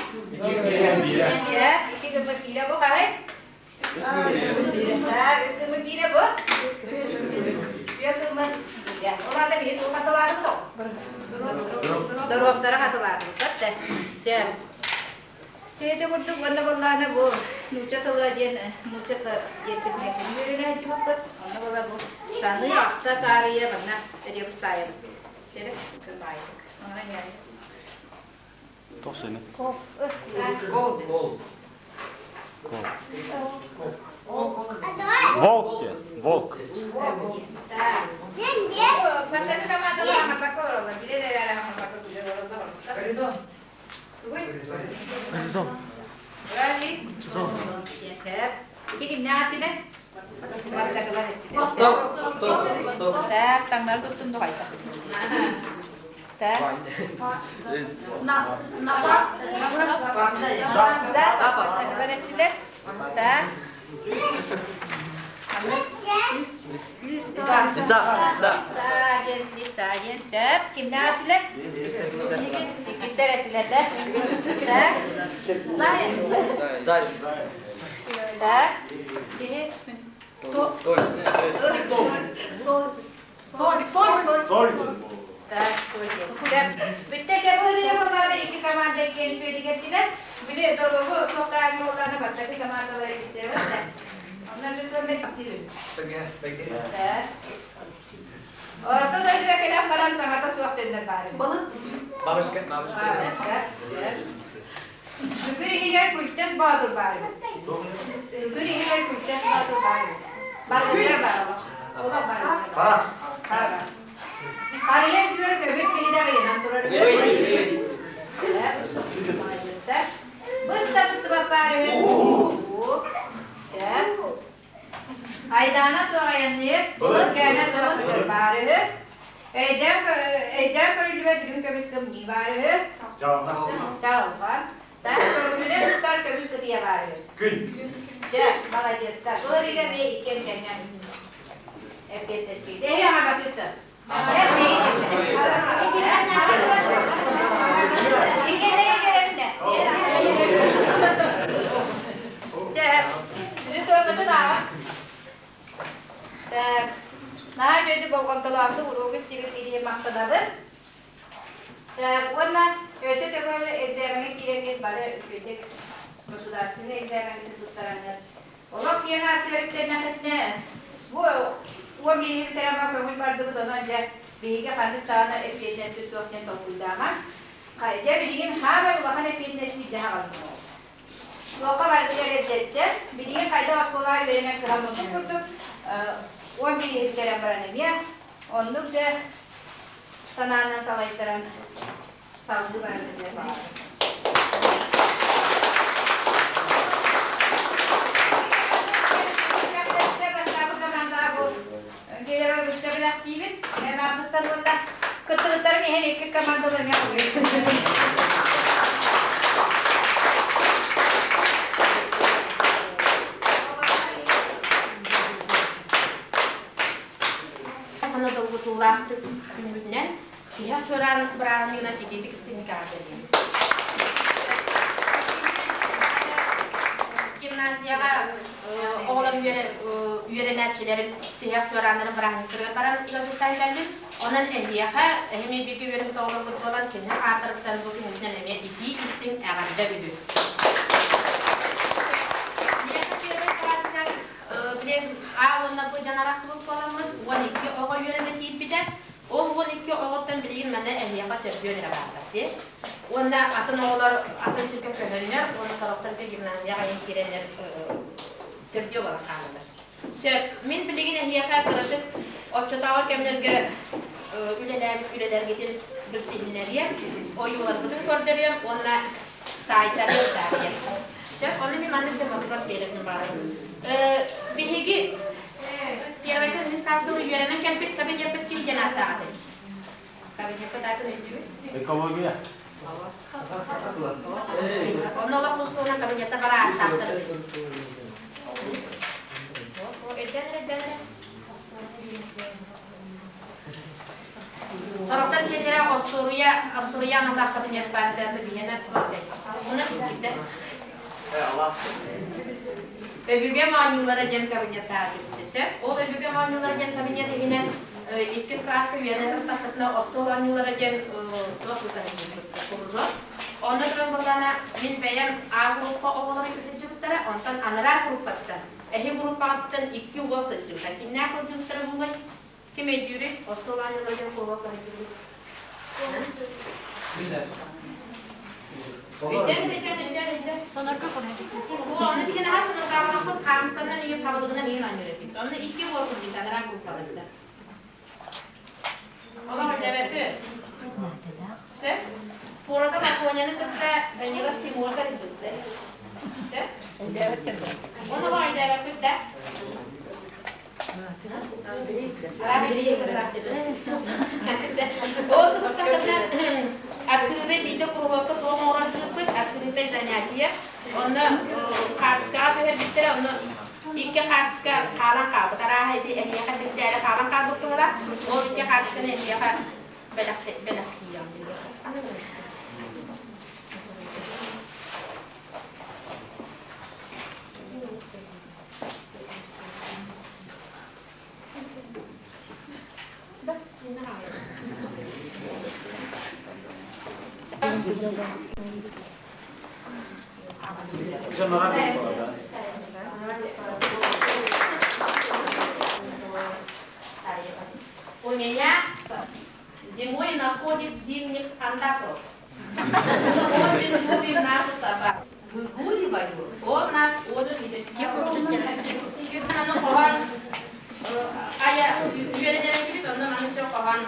Икки гыммыт киилэ бу хаһай? Үс гыммыт киилэ бу? Түөрт гыммыт киилэ. Ол аата биһи тугу хатылаатыбыт ол? Доруоптара хатылаатыбыт. Сөп. Киһити курдук уонна буоллаҕына бу нуучча тыла диэн нуучча тыла диэн предметин үөрэнэ сылдьыбыппыт. Онно буола бу саныы, ахта таарыйа манна ребус таайабыт. Терек кырбаайдык.
Тохсуну.
Кол.
Волк диэн. Волк.
Бастакы командалар хамарбакка олороллор. Билэр эрэ хамарбакка күлэр олороллор.
Горизонт.
Горизонт.
Ити кимнээх этилэр? Бастакылар этилэр.
Стоп, стоп, стоп.
Так, таҥнары туттум духайда. Так. За бастакылар этилэр. Так.
Лиса, лиса.
Лиса диэн, лиса диэн сөп. Кимнээх этилэр? Иккистэр этилэр да? Так. Заяц.
Заяц.
Так. Биһи
Соль, соль, соль.
Соль.
Так, сөп. Бүттэ чэ бу ырыа буоллаҕына икки команда иккиэн үчүгэйдик Били доруобу туохтааҕы буоллаҕына бастакы командалар эбиттэрэ да. Онно Так. Орто дойдуга кэлэн баран саҥата суох төннөр баар.
Бабушка, бабушка.
Бүгүр иһигэр Күлтэс Боотур баар эбит. Бүгүр иһигэр Күлтэс Боотур баар эбит. Барытыгар баар олох. Олох баар.
Хара.
Хара. Харыйа күөр көмүс киһи ыйынан турар. Быста быстыбат баар үһү. Сөп. Айдаана суох айанныыр, үгээнэ суох көтөр баар үһү. Өйдөөн өйдөөн көрүллүбэт үрүҥ көмүс кымньыы баар үһү. Чаҕылҕан. Так, көмүлүнэн устар көмүс кытыйа баар үһү.
Күн.
Дьэ, молодецтар. Бұл ыйга эмиэ иккиэн тэҥҥэ эппиэттэстигит. Эһи аҕабатыыттан. Иккиэннэрин биэрэбин да. Дьэ, сири туоҥҥутун ааҕа. Так, наһаа үчүгэйдик болҕомтолоохтук уруогу истибит киһи махтанабын. Так, уонна өссө төгүл экзамеҥҥа киирэммит бары үчүгэйдик государственный экзамеҥҥытын туттараҥҥыт олох киэҥ аартыгар үктэннэххитинэ бу уон биэһи бүтэрэн көҥүл бардыбыт онон дьэ биһиги ханнык даҕаны эппиэтинэспит суох диэн толкуйдаамаҥ. Дьэ билигин хаамай улахан эппиэтинэсти илдьэ аҕаллым. Туохха барытыгар эрдэттэн, билигин хайдах оскуолаҕа үөрэнэн кыһаммыппыт курдук, 11 бүтэрэн баран эмиэ оннук дьэ санаанан салайтаран салгыы бараргытыгар баҕарабын. Бастаабыт командаҕа бу Герева бүттэ бэлэхтиибин. Мен ааппыттан уонна кыттыбыттарын иһин иккис командалар эмиэ
Хана долгутуулаах күнүбүтүнэн тиһэх чуораан бырааһынньыгынан итиитик истиҥник эҕэрдэлиибин. Гимназияҕа оҕолор үөрэнээччилэрим тиһэх чуорааннарын бырааһынньыктарыгар баран ыалдьыттаан кэллим. Онон эһиэхэ, эһими бииргэ үөрэммит оҕолорбут буолан, кинилэр ааттарыттан бу күнүбүтүнэн эмиэ итии истиҥ эҕэрдэ үһү. Миэхэ первый класска билим А уонна Б дьон арахсыбыт буоламмыт 12 оҕо үөрэнэ киирбитэ. Ол 12 оҕоттон билигин манна эһиэхэ төрдүөн эрэ бааллар дии. Уонна атын оҕолор атын сиргэ көһөннөр уонна сорохтор гимназияҕа айан киирэннэр төрдүө буолан хааллылар. Сөп. Мин билигин эһиэхэ кыратык оччотооҕу кэмнэргэ үлэлээбит үлэлэргитин билсиһиннэриэм, ойууларгытын көрдөрүөм уонна таайтарыам таарыйа. Сөп, ону мин маннык да вопрос биэрэрбин баҕарабын. Биһиги первый үһүс класска үөрэнэн кэлбит кабинеппыт ким диэн ааттаах этэй? Кабинеппыт аатын өйдүүбүт?
Экология.
Онно олох устуунан кабинетта бара ааттаахтар эбит. Өйдөөн эрэ, өйдөөн эрэ. Сорохтор киһилэрэ остуоруйа, остуоруйа анатаах кабинет баар да биһиэнэ туох Уна сиппиттэр. Өбүгэ моонньуулара диэн кабинеттаах сөп. Ол өбүгэ моонньуулара диэн кабинет иһинэн иккис кылааска үөрэнэ сырыттахпытына остуол оонньуулара диэн туох кружок. Онно туран буоллаҕына мин бэйэм А группа оҕолоро сылдьыбыттара, онтон анараа группаттан эһи группаҕыттан икки уол сылдьыбыта. Кимнээх сылдьыбыттара буолуой? Ким өйдүүрүй? Остуол оонньуулара диэн кружок сылдьыбыт. Өйдөөн, өйдөөн, өйдөөн, өйдөөн.
Сонорго көрөдүк.
Ону биһиги наһаа соноргаабатахпыт, хаамысканан иһин, хабылыгынан иһин оонньуур этибит. Онно икки уол сылдьыбыта, анараа группаларда. Олох өйдөөбөккү. Сөп. Пуората Баконяны кытта Данила Тимоша илдьиттэр. Сөп. Оны олох өйдөөбөккүт да? Ол сылсахына открытый биирдэ куруһуокка туох оҥорон тыыппыт, открытый занятие. Онно хаартыскаҕа түһэрбиттэрэ, онно икки хаартыска хаалан хаалбыт. Арааһа ити эһиэхэ тиксээри хаалан хаалбыт туһула. Ол икки хаартысканы эһиэхэ бэлэхтиэҕим. У меня зимой находит зимних андакров. Мы очень любим нашу собаку. Выгуливаю, он нас очень любит. Ая үөрэнэрбит онно маннык хоһоон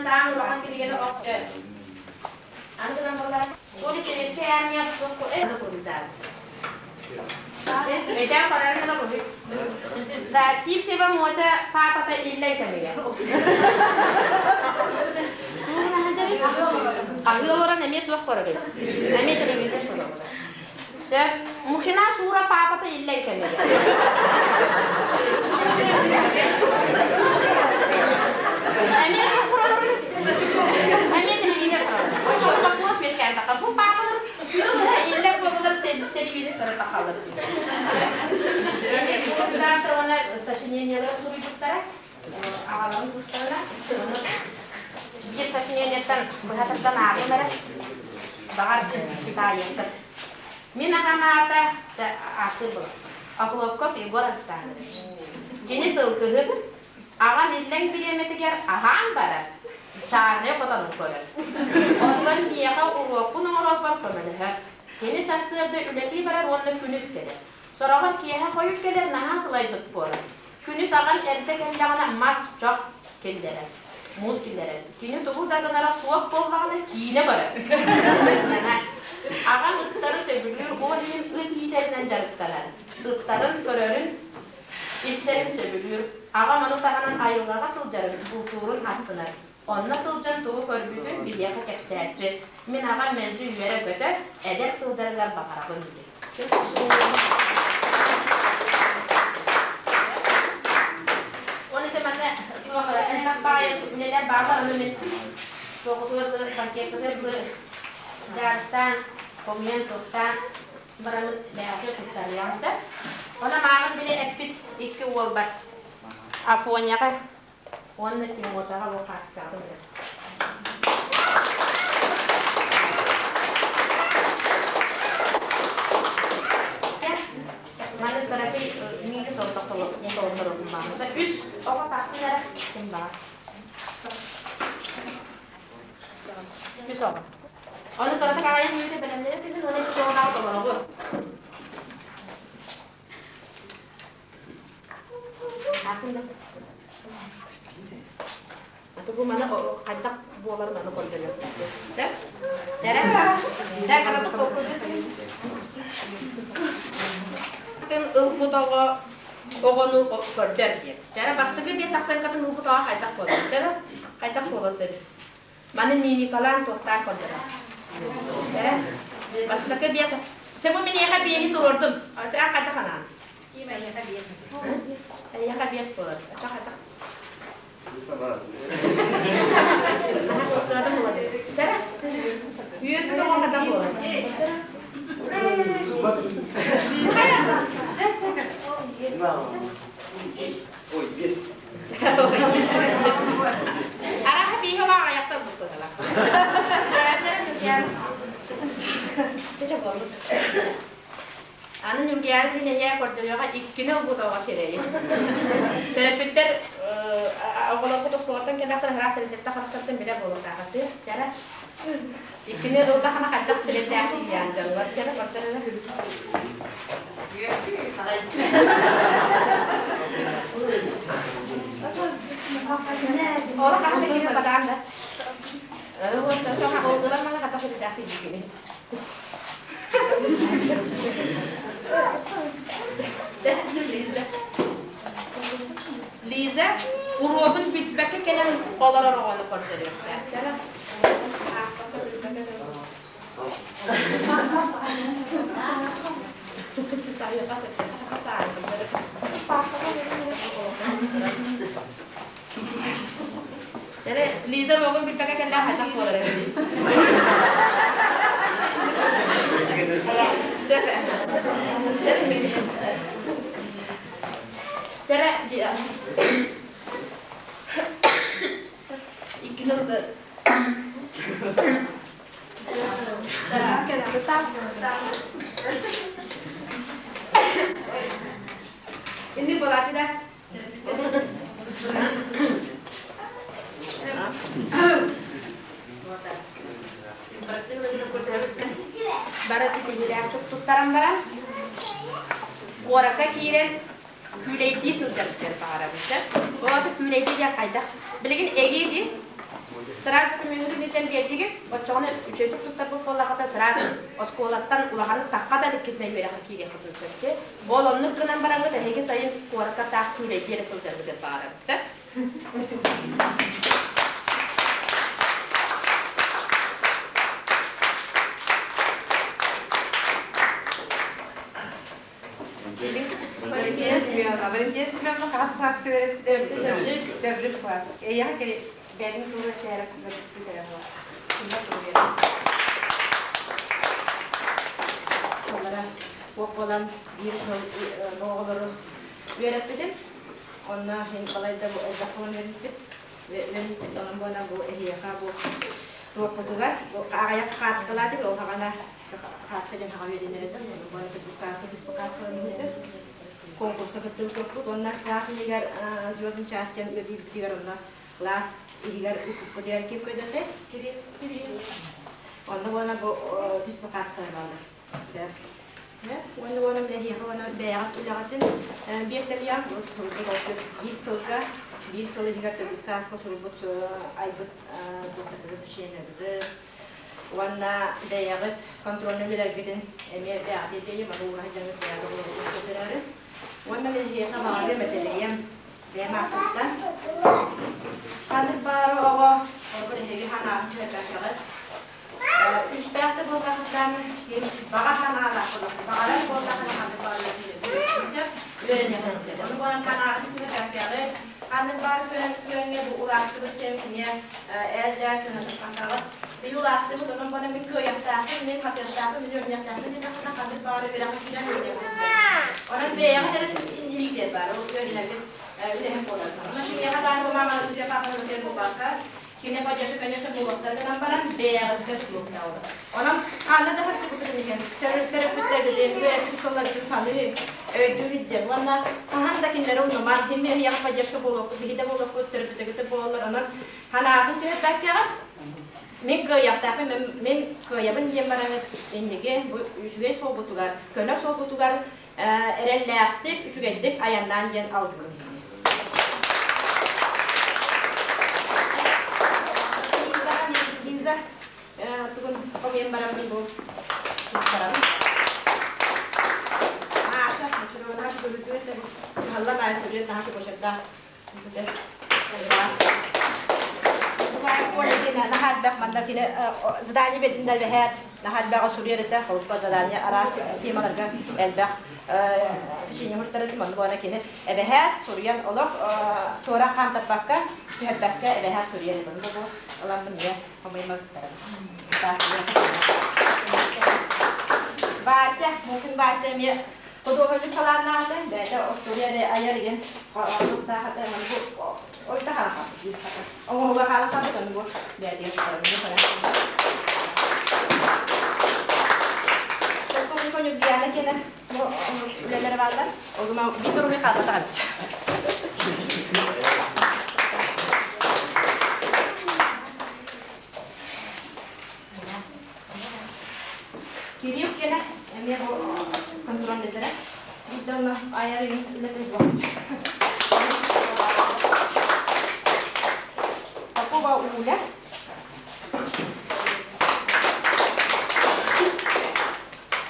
Саан улахан кинигэни Аны сэбиэскэй армия Өйдөөн барарын да буһуй. Да, Сивцева Мотя папата иллэй кэмигэр. Аһыы олорон эмиэ туох көрөбүт? Эмиэ телевизор көрөбүт. Сөп. Мухина Шура папата иллэй кэмигэр. Эмиэ туох көрөбүт? Эмиэ телевизор көрөбүт. Оччоҕо боппуруос үөскээн таххар. Бу папалар иллэр буолалар телевизор көрө тахаллар. Редактор уонна сочинениелары суруйбуттара. Аҕаларын тустарына. Биир сочинениеттан быһа тардан ааҕыам эрэ. Баҕар таайыахтар. Мин аҕам аата ааттыыр буолар. Охлопков Егор Александрович. Кини сылгыһыт, аҕам иллэҥ бириэмэтигэр аһаан барар, чаарнай хотонун көрөр. Онтон миэхэ уруокпун оҥорорбор көмөлөһөр. Кини сарсыарда үлэлии барар уонна күнүс кэлэр. Сороҕор киэһэ хойут кэлэр наһаа сылайбыт буолар. Күнүс аҕам эрдэ кэллэҕинэ мас, чох киллэрэр, муус киллэрэр. Кини тугу да гынара суох буоллаҕына киинэ көрөр. Сынньанар. Аҕам ыттары сөбүлүүр, ол иһин ыт иитэринэн дьарыктанар. Ыттарын көрөрүн, истэрин сөбүлүүр. Аҕам ону таһынан айылҕаҕа сылдьарын, бултуурун астынар. Онно сылдьан тугу көрбүтүн биһиэхэ кэпсээччи. Мин аҕам мэлдьи үөрэ-көтө, эдэр сылдьарыгар баҕарабын диир. Оны манна туох элбэх баайы үлэлэр бааллар, ону мин туохутугар банкетыгар дьаарыстаан, хомуйан, туохтаан бараммын бэйэҕитигэр туттарыам сөп. Онон маамын били эппит икки уолбар Афоняҕа уонна Тимошаҕа бу хаартыскаҕытын билэр. Маны кыракый миги солотторобун баҕар. Үс оҕо тахсын эрэ ким баҕар. Үс оҕо. Оны кыратык аҕайан мүнүүтэ бэлэмнэнэ түһүн, уонна икки оҕо толоробут. Аатын да. Аты бу маны хайдах буолар маны көрдөрүөхтээхпит. Сөп? Дэрэ? Дэ кыратык толкуйдуу Атын ылбыт оҕо оҕону көрдөр диэн. Дэрэ бастакы биэс ахсаҥкатын ылбыт оҕо хайдах буолар? Дэрэ хайдах буолар сөбүй? Маны мимикалаан туохтаан көрдөрөр. Дэрэ бастакы биэс Чэ бу миниэхэ биэһи туруордум. Чэ хайдах анаан?
Эйиэхэ биэс.
Эйиэхэ биэс буолар. Чэ хайдах? Үөрбүт оҕо хата буолар.
Ой, биэс.
Араха бииһи олоҕ аяқтар буттуһала. Аны Ньургуйаана киинэһиэ көрдөрүөҕэ иккини ылбыт оҕо сирэйи. Төрөппүттэр оҕолорбут оскуолаттан кэллэхтэрэ ыраас сирэйдэртэн харахтартан билэр буолуохтаахаччы. Дьара иккини ыллахына хайдах сирэйдээх тиийээн дьоннор дьара көрдөрөлөр. Ола хаһан да кини бадаан да. Ылар мала хата сирэйдээх тиийбиккини. Лиза. Лиза уруогун билбэккэ кэлэн олорор оҕону көрдөрүөхтээх. Лиза уруогун билбэккэ кэллээх хайдах буолар эбитий? Тәрә Иккини ылды. Инник буолааччы да? Бары ситиһиилээхтик туттаран баран, куоракка киирэн күүлэйдии сылдьарбытыгар баҕарабыт. Ол күүлэйдии диэн хайдах? Билигин эгии дии Сразу докумеҥҥытын илдьэн биэрдигит, оччоҕуна үчүгэйдик туттарбыт буоллаххыта сразу оскуолаттан улаханнык тахха да иликкитинэ үөрэххэ киириэххитин сөп дии. Ол оннук гынан бараҥҥыт эһиги сайын куоракка таах күүлэйдии эрэ сылдьаргытын баҕарабыт, сөп?
Валентина Семеновна, Валентина Семеновна хас класска үөрэттэ? Төрдүс класс. Эйиэхэ кэри бэйэтин туһугар кээрэ кытта
Олара уох буолан биир сыл оҕолору үөрэппитим. Онно иһин балайда бу элбэх буолан үөрэнпит. Үөрэнпит онон буолан бу эһиэхэ бу туохпутугар бу аҕыйах хаацкалаатым ол хаҕана хааска диэн хаҕа үөрэнэрэтим. Онон буолан төрдүс класска түспүт хааскаларын конкурска кыттыбыппыт. Онно класс иһигэр звездный час диэн үөрдүүбүтүгэр онно класс иһигэр укуппутугар ким көдөтө? Онно буолан бу түспүт хааскалар бааллар. Уонна уонна эһиэхэ уонна бэйэҕит үлэҕитин биэртэлиэм суруйбут биир сылга биир сыл иһигэр төрдүс класска суруйбут айбыт туохтаргытын сочинениебытын уонна бэйэҕит контрольнай үлэлэргитин эмиэ бэйэҕит ирдэйим аны уураһа дьаҥыт бэйэҕит оҕолоргутун көрдөрөөрү уонна мин эһиэхэ баҕарыам этэлэйэм бэйэм ааппыттан ханнык баара оҕо орбут эһиги ханаатын түһэрбэккэҕит Үстээх да буоллаххытынан ким баҕа санаалаах буоллаххына, баҕарар буоллаххына ханнык баҕарар үөрэниэххин сөп. Ону баран санааҕын түһэрбэккэҕит, ханнык баар күөҥҥэ бу улааттыбыт диэн кини эл-дээл сыһыаннаспаккаҕыт. Били улааттыбыт, онон баран мин кыайыахтаахпын, мин хатыахтаахпын, мин үөрэниэхтээхпин диэтэххинэ ханнык баҕарар үөрэҕин киирэн үөрэниэххин сөп. Онон бэйэҕит эрэ илиитигэр баар, ол үөрэнэргит үлэһит буолар. Онон кимиэхэ даҕаны бу мааманы үтүө паапаны өтөр буолбакка, Кини поддержка, конечно, буолуохтара гынан баран, бэйэҕитигэр тутулуктаах. Онон ханна да сылдьыбытын иһин, төрөппүттэрбитин, үөрэппит сылларбытын саныы, өйдүү сылдьар. Уонна хаһан да кинилэри умнуман, ким эһиэхэ поддержка буолуохпут, биһи да буолуохпут, төрөппүттэргит да буолаллар. Онон санаатын түһэрбэккэҕит, мин кыайыахтаахпын, мин кыайабын диэн бараҥыт инники бу үчүгэй суолгутугар, көнө суолгутугар эрэллээхтик, үчүгэйдик айаннаан диэн алгыыбын.
бараммын бу туттарабын. Маша, Мочурова наша бу кыһаллан аайы суруйар наһаа чугашардаах. Задание бединде бэһээт наһаа элбэҕи суруйар этэ, холбо задание араас темаларга элбэх сочинение хуруттар этим, онну буона кини эбэһээт суруйан олох туора хаамтарбакка, түһэрбэккэ эбэһээт суруйар этим. Бу ыламмын ийэ хомуймабыттарым. Вася, Мукин Вася эмиэ худуоһунньук талааннаахата, бэйэтэ остуоруйа эрэ айар игин суруктаахата, бу ойта хаалан оҥоһуга хаалан хаалбыт, ону бу бэйэтигэр Полковник Ньургуяна киэнэ бу үлэлэрэ бааллар. Ол биир уруһуй хаалбатах эбит. Кирилл киэнэ эмиэ бу контрольнайдара. Биирдэ онно айар үлэтин Попова Уля.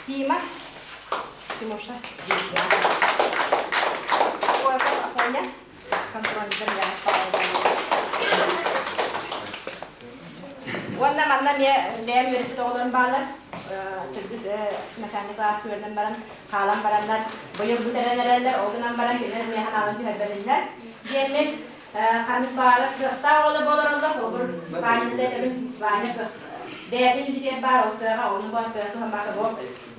Тима. Тимоша. Афоня. Контрольнайдар Уонна манна эмиэ бэйэм үөрэппит оҕолорум бааллар. Төрдүс начальник класс үөрэнэн баран, хаалан бараннар, быйыл бүтэрэн эрэллэр, ол гынан баран кинилэр миэхэ хаалан түһэрбэтиллэр. Диэммин ханнык баара кыахтаах оҕолор буолараллар, холобур, Ваняны этэбин, Ваня бэйэтин илиитигэр баар ол кыаҕа, ону буолан кыах туһаммака бу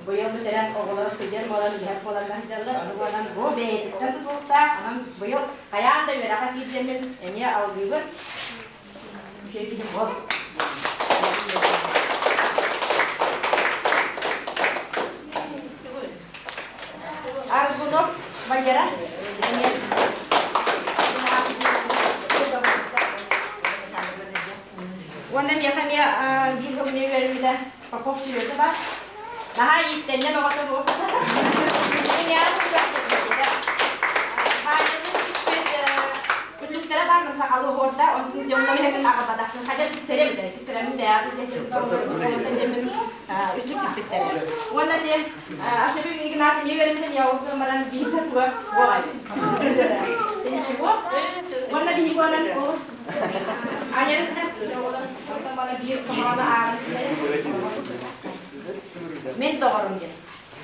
быйыл бүтэрэн оҕолор студент буолан, үлэһит буолан сылдьаллар, ону буолан бу бэйэтиттэн тутулуктаах, онон быйыл хайаан да үөрэххэ киирдэммин эмиэ алгыыбын. Үчүгэй киһи буол. Аргунов Валера эмиэ Уонна миэхэ эмиэ биир сыл эмиэ үөрэммитэ Попов Сережа баар. Наһаа иистэнньэн оҕото бу. Күллүктэрэ баар сахалы оһуорда, онтун дьоҥҥо мин аҕабатахпын хадьа тиксэрэ битэ, тиксэрэмин бэйэҕэ үтүк тикпиттэр. Уонна те Ашабин Игнат эмиэ үөрэммитим, я ол баран биирдэ туга буолай. Ничего. Уонна биһиги онон Мин доҕорум диэн.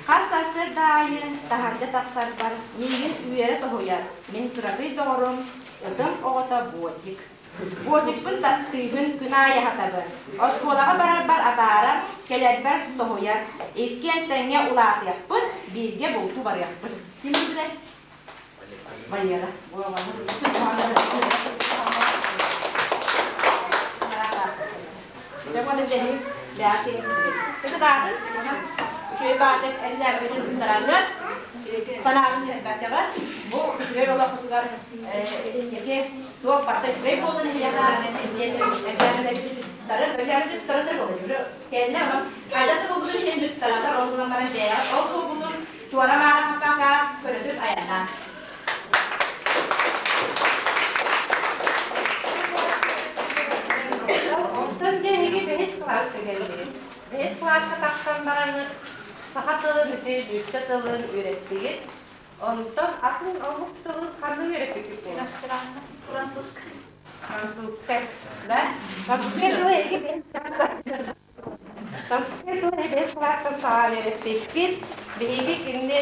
Хас сарсыарда аайы таһырдьа тахсарбар миигин үөрэ тоһуйар мин кыракый доҕорум ытым оҕото Босик. Босикпын таптыыбын, күн аайы аһатабын. Оскуолаҕа барарбар атаарар, кэлэрбэр тоһуйар. Иккиэн тэҥҥэ улаатыахпыт, бииргэ бултуу барыахпыт. Ким билэр? Валера. Үчүгэй баатык эллээбитин туттараннар санаатын түһэрбэккэҕит бу үчүгэй олоххутугар инники туох барыта үчүгэй буоллун эһиэхэ туттарын туттарын буолар кэллэ онон хайдах да буолбутун иһин туттараллар ол гынан баран бэйэҕит ол буолбутун туора-маара хаппакка көрөтүн айаннаан.
Онтон дьэ эһиги бэһис кылааска кэллигит. Бэһис кылааска тахсан бараҥҥыт саха тылын ити нуучча тылын үөрэттигит. Онтон атын омук тылын ханна үөрэппиккит буолуо?
Иностранный. Французскай.
Французскай, да? Французскай тылы эһиги бэһис Французскай тылы бэһис кылаастан саҕалаан үөрэппиккит. Биһиги кинини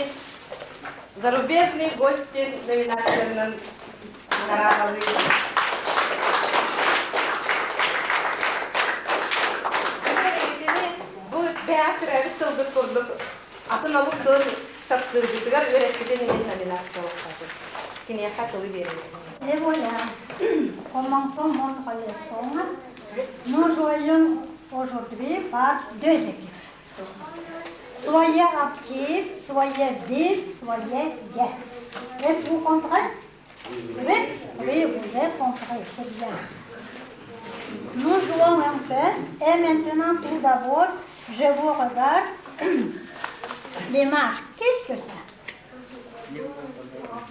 «Зарубежный гость» диэн номинациянан наҕараадалыыбыт. Бу бэйэҕэ төрөөбүт тылбыт курдук атын омук тылын таптыырбытыгар үөрэппитин иһин номинациялаахпыт. Киниэхэ тылы биэрэбит.
Et voilà, commençons notre leçon. Nous jouons aujourd'hui par deux équipes. Soyez actifs, soyez vifs, soyez gais. Est-ce que vous comprenez Oui, oui, vous êtes compris, c'est bien. Nous jouons un peu et maintenant, tout d'abord, je vous regarde l'image. Qu'est-ce que c'est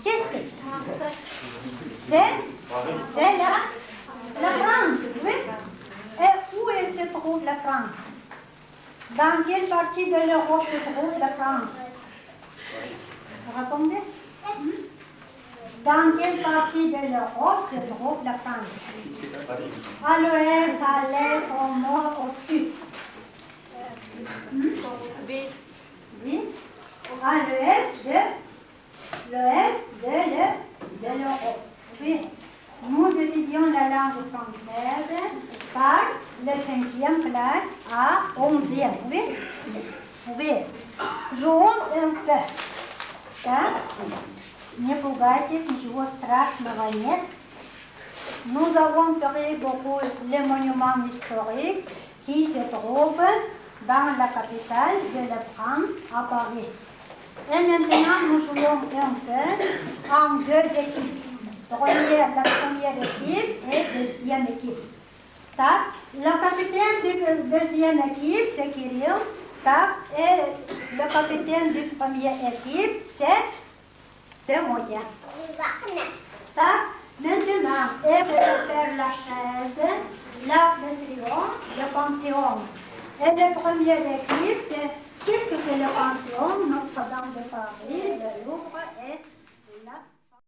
Qu'est-ce que c'est C'est la, la France, oui. Et où elle se trouve la France? Dans quelle partie de l'Europe se trouve la France? Répondez. Dans quelle partie de l'Europe se trouve la France? À l'ouest, à l'est, au nord, au sud.
Oui.
Oui. À l'ouest de l'ouest de l'Europe. Oui. Nous étudions la langue française par la cinquième classe à 11e. Oui. Oui. Jouons un peu. Так? Не пугайтесь, ничего страшного нет. Nous avons pris beaucoup les monuments historiques qui se trouvent dans la capitale de la France, à Paris. Et maintenant, nous jouons un peu en deux équipes. Première, la première équipe et deuxième équipe. Так, le capitaine de deuxième équipe, c'est Kirill. Так, et le capitaine de première équipe, c'est Мотя. Так, maintenant, et faire la chaise, l'arc de triomphe, le Panthéon. Et la première équipe, c'est qu'est-ce que c'est le Panthéon, Notre-Dame de Paris?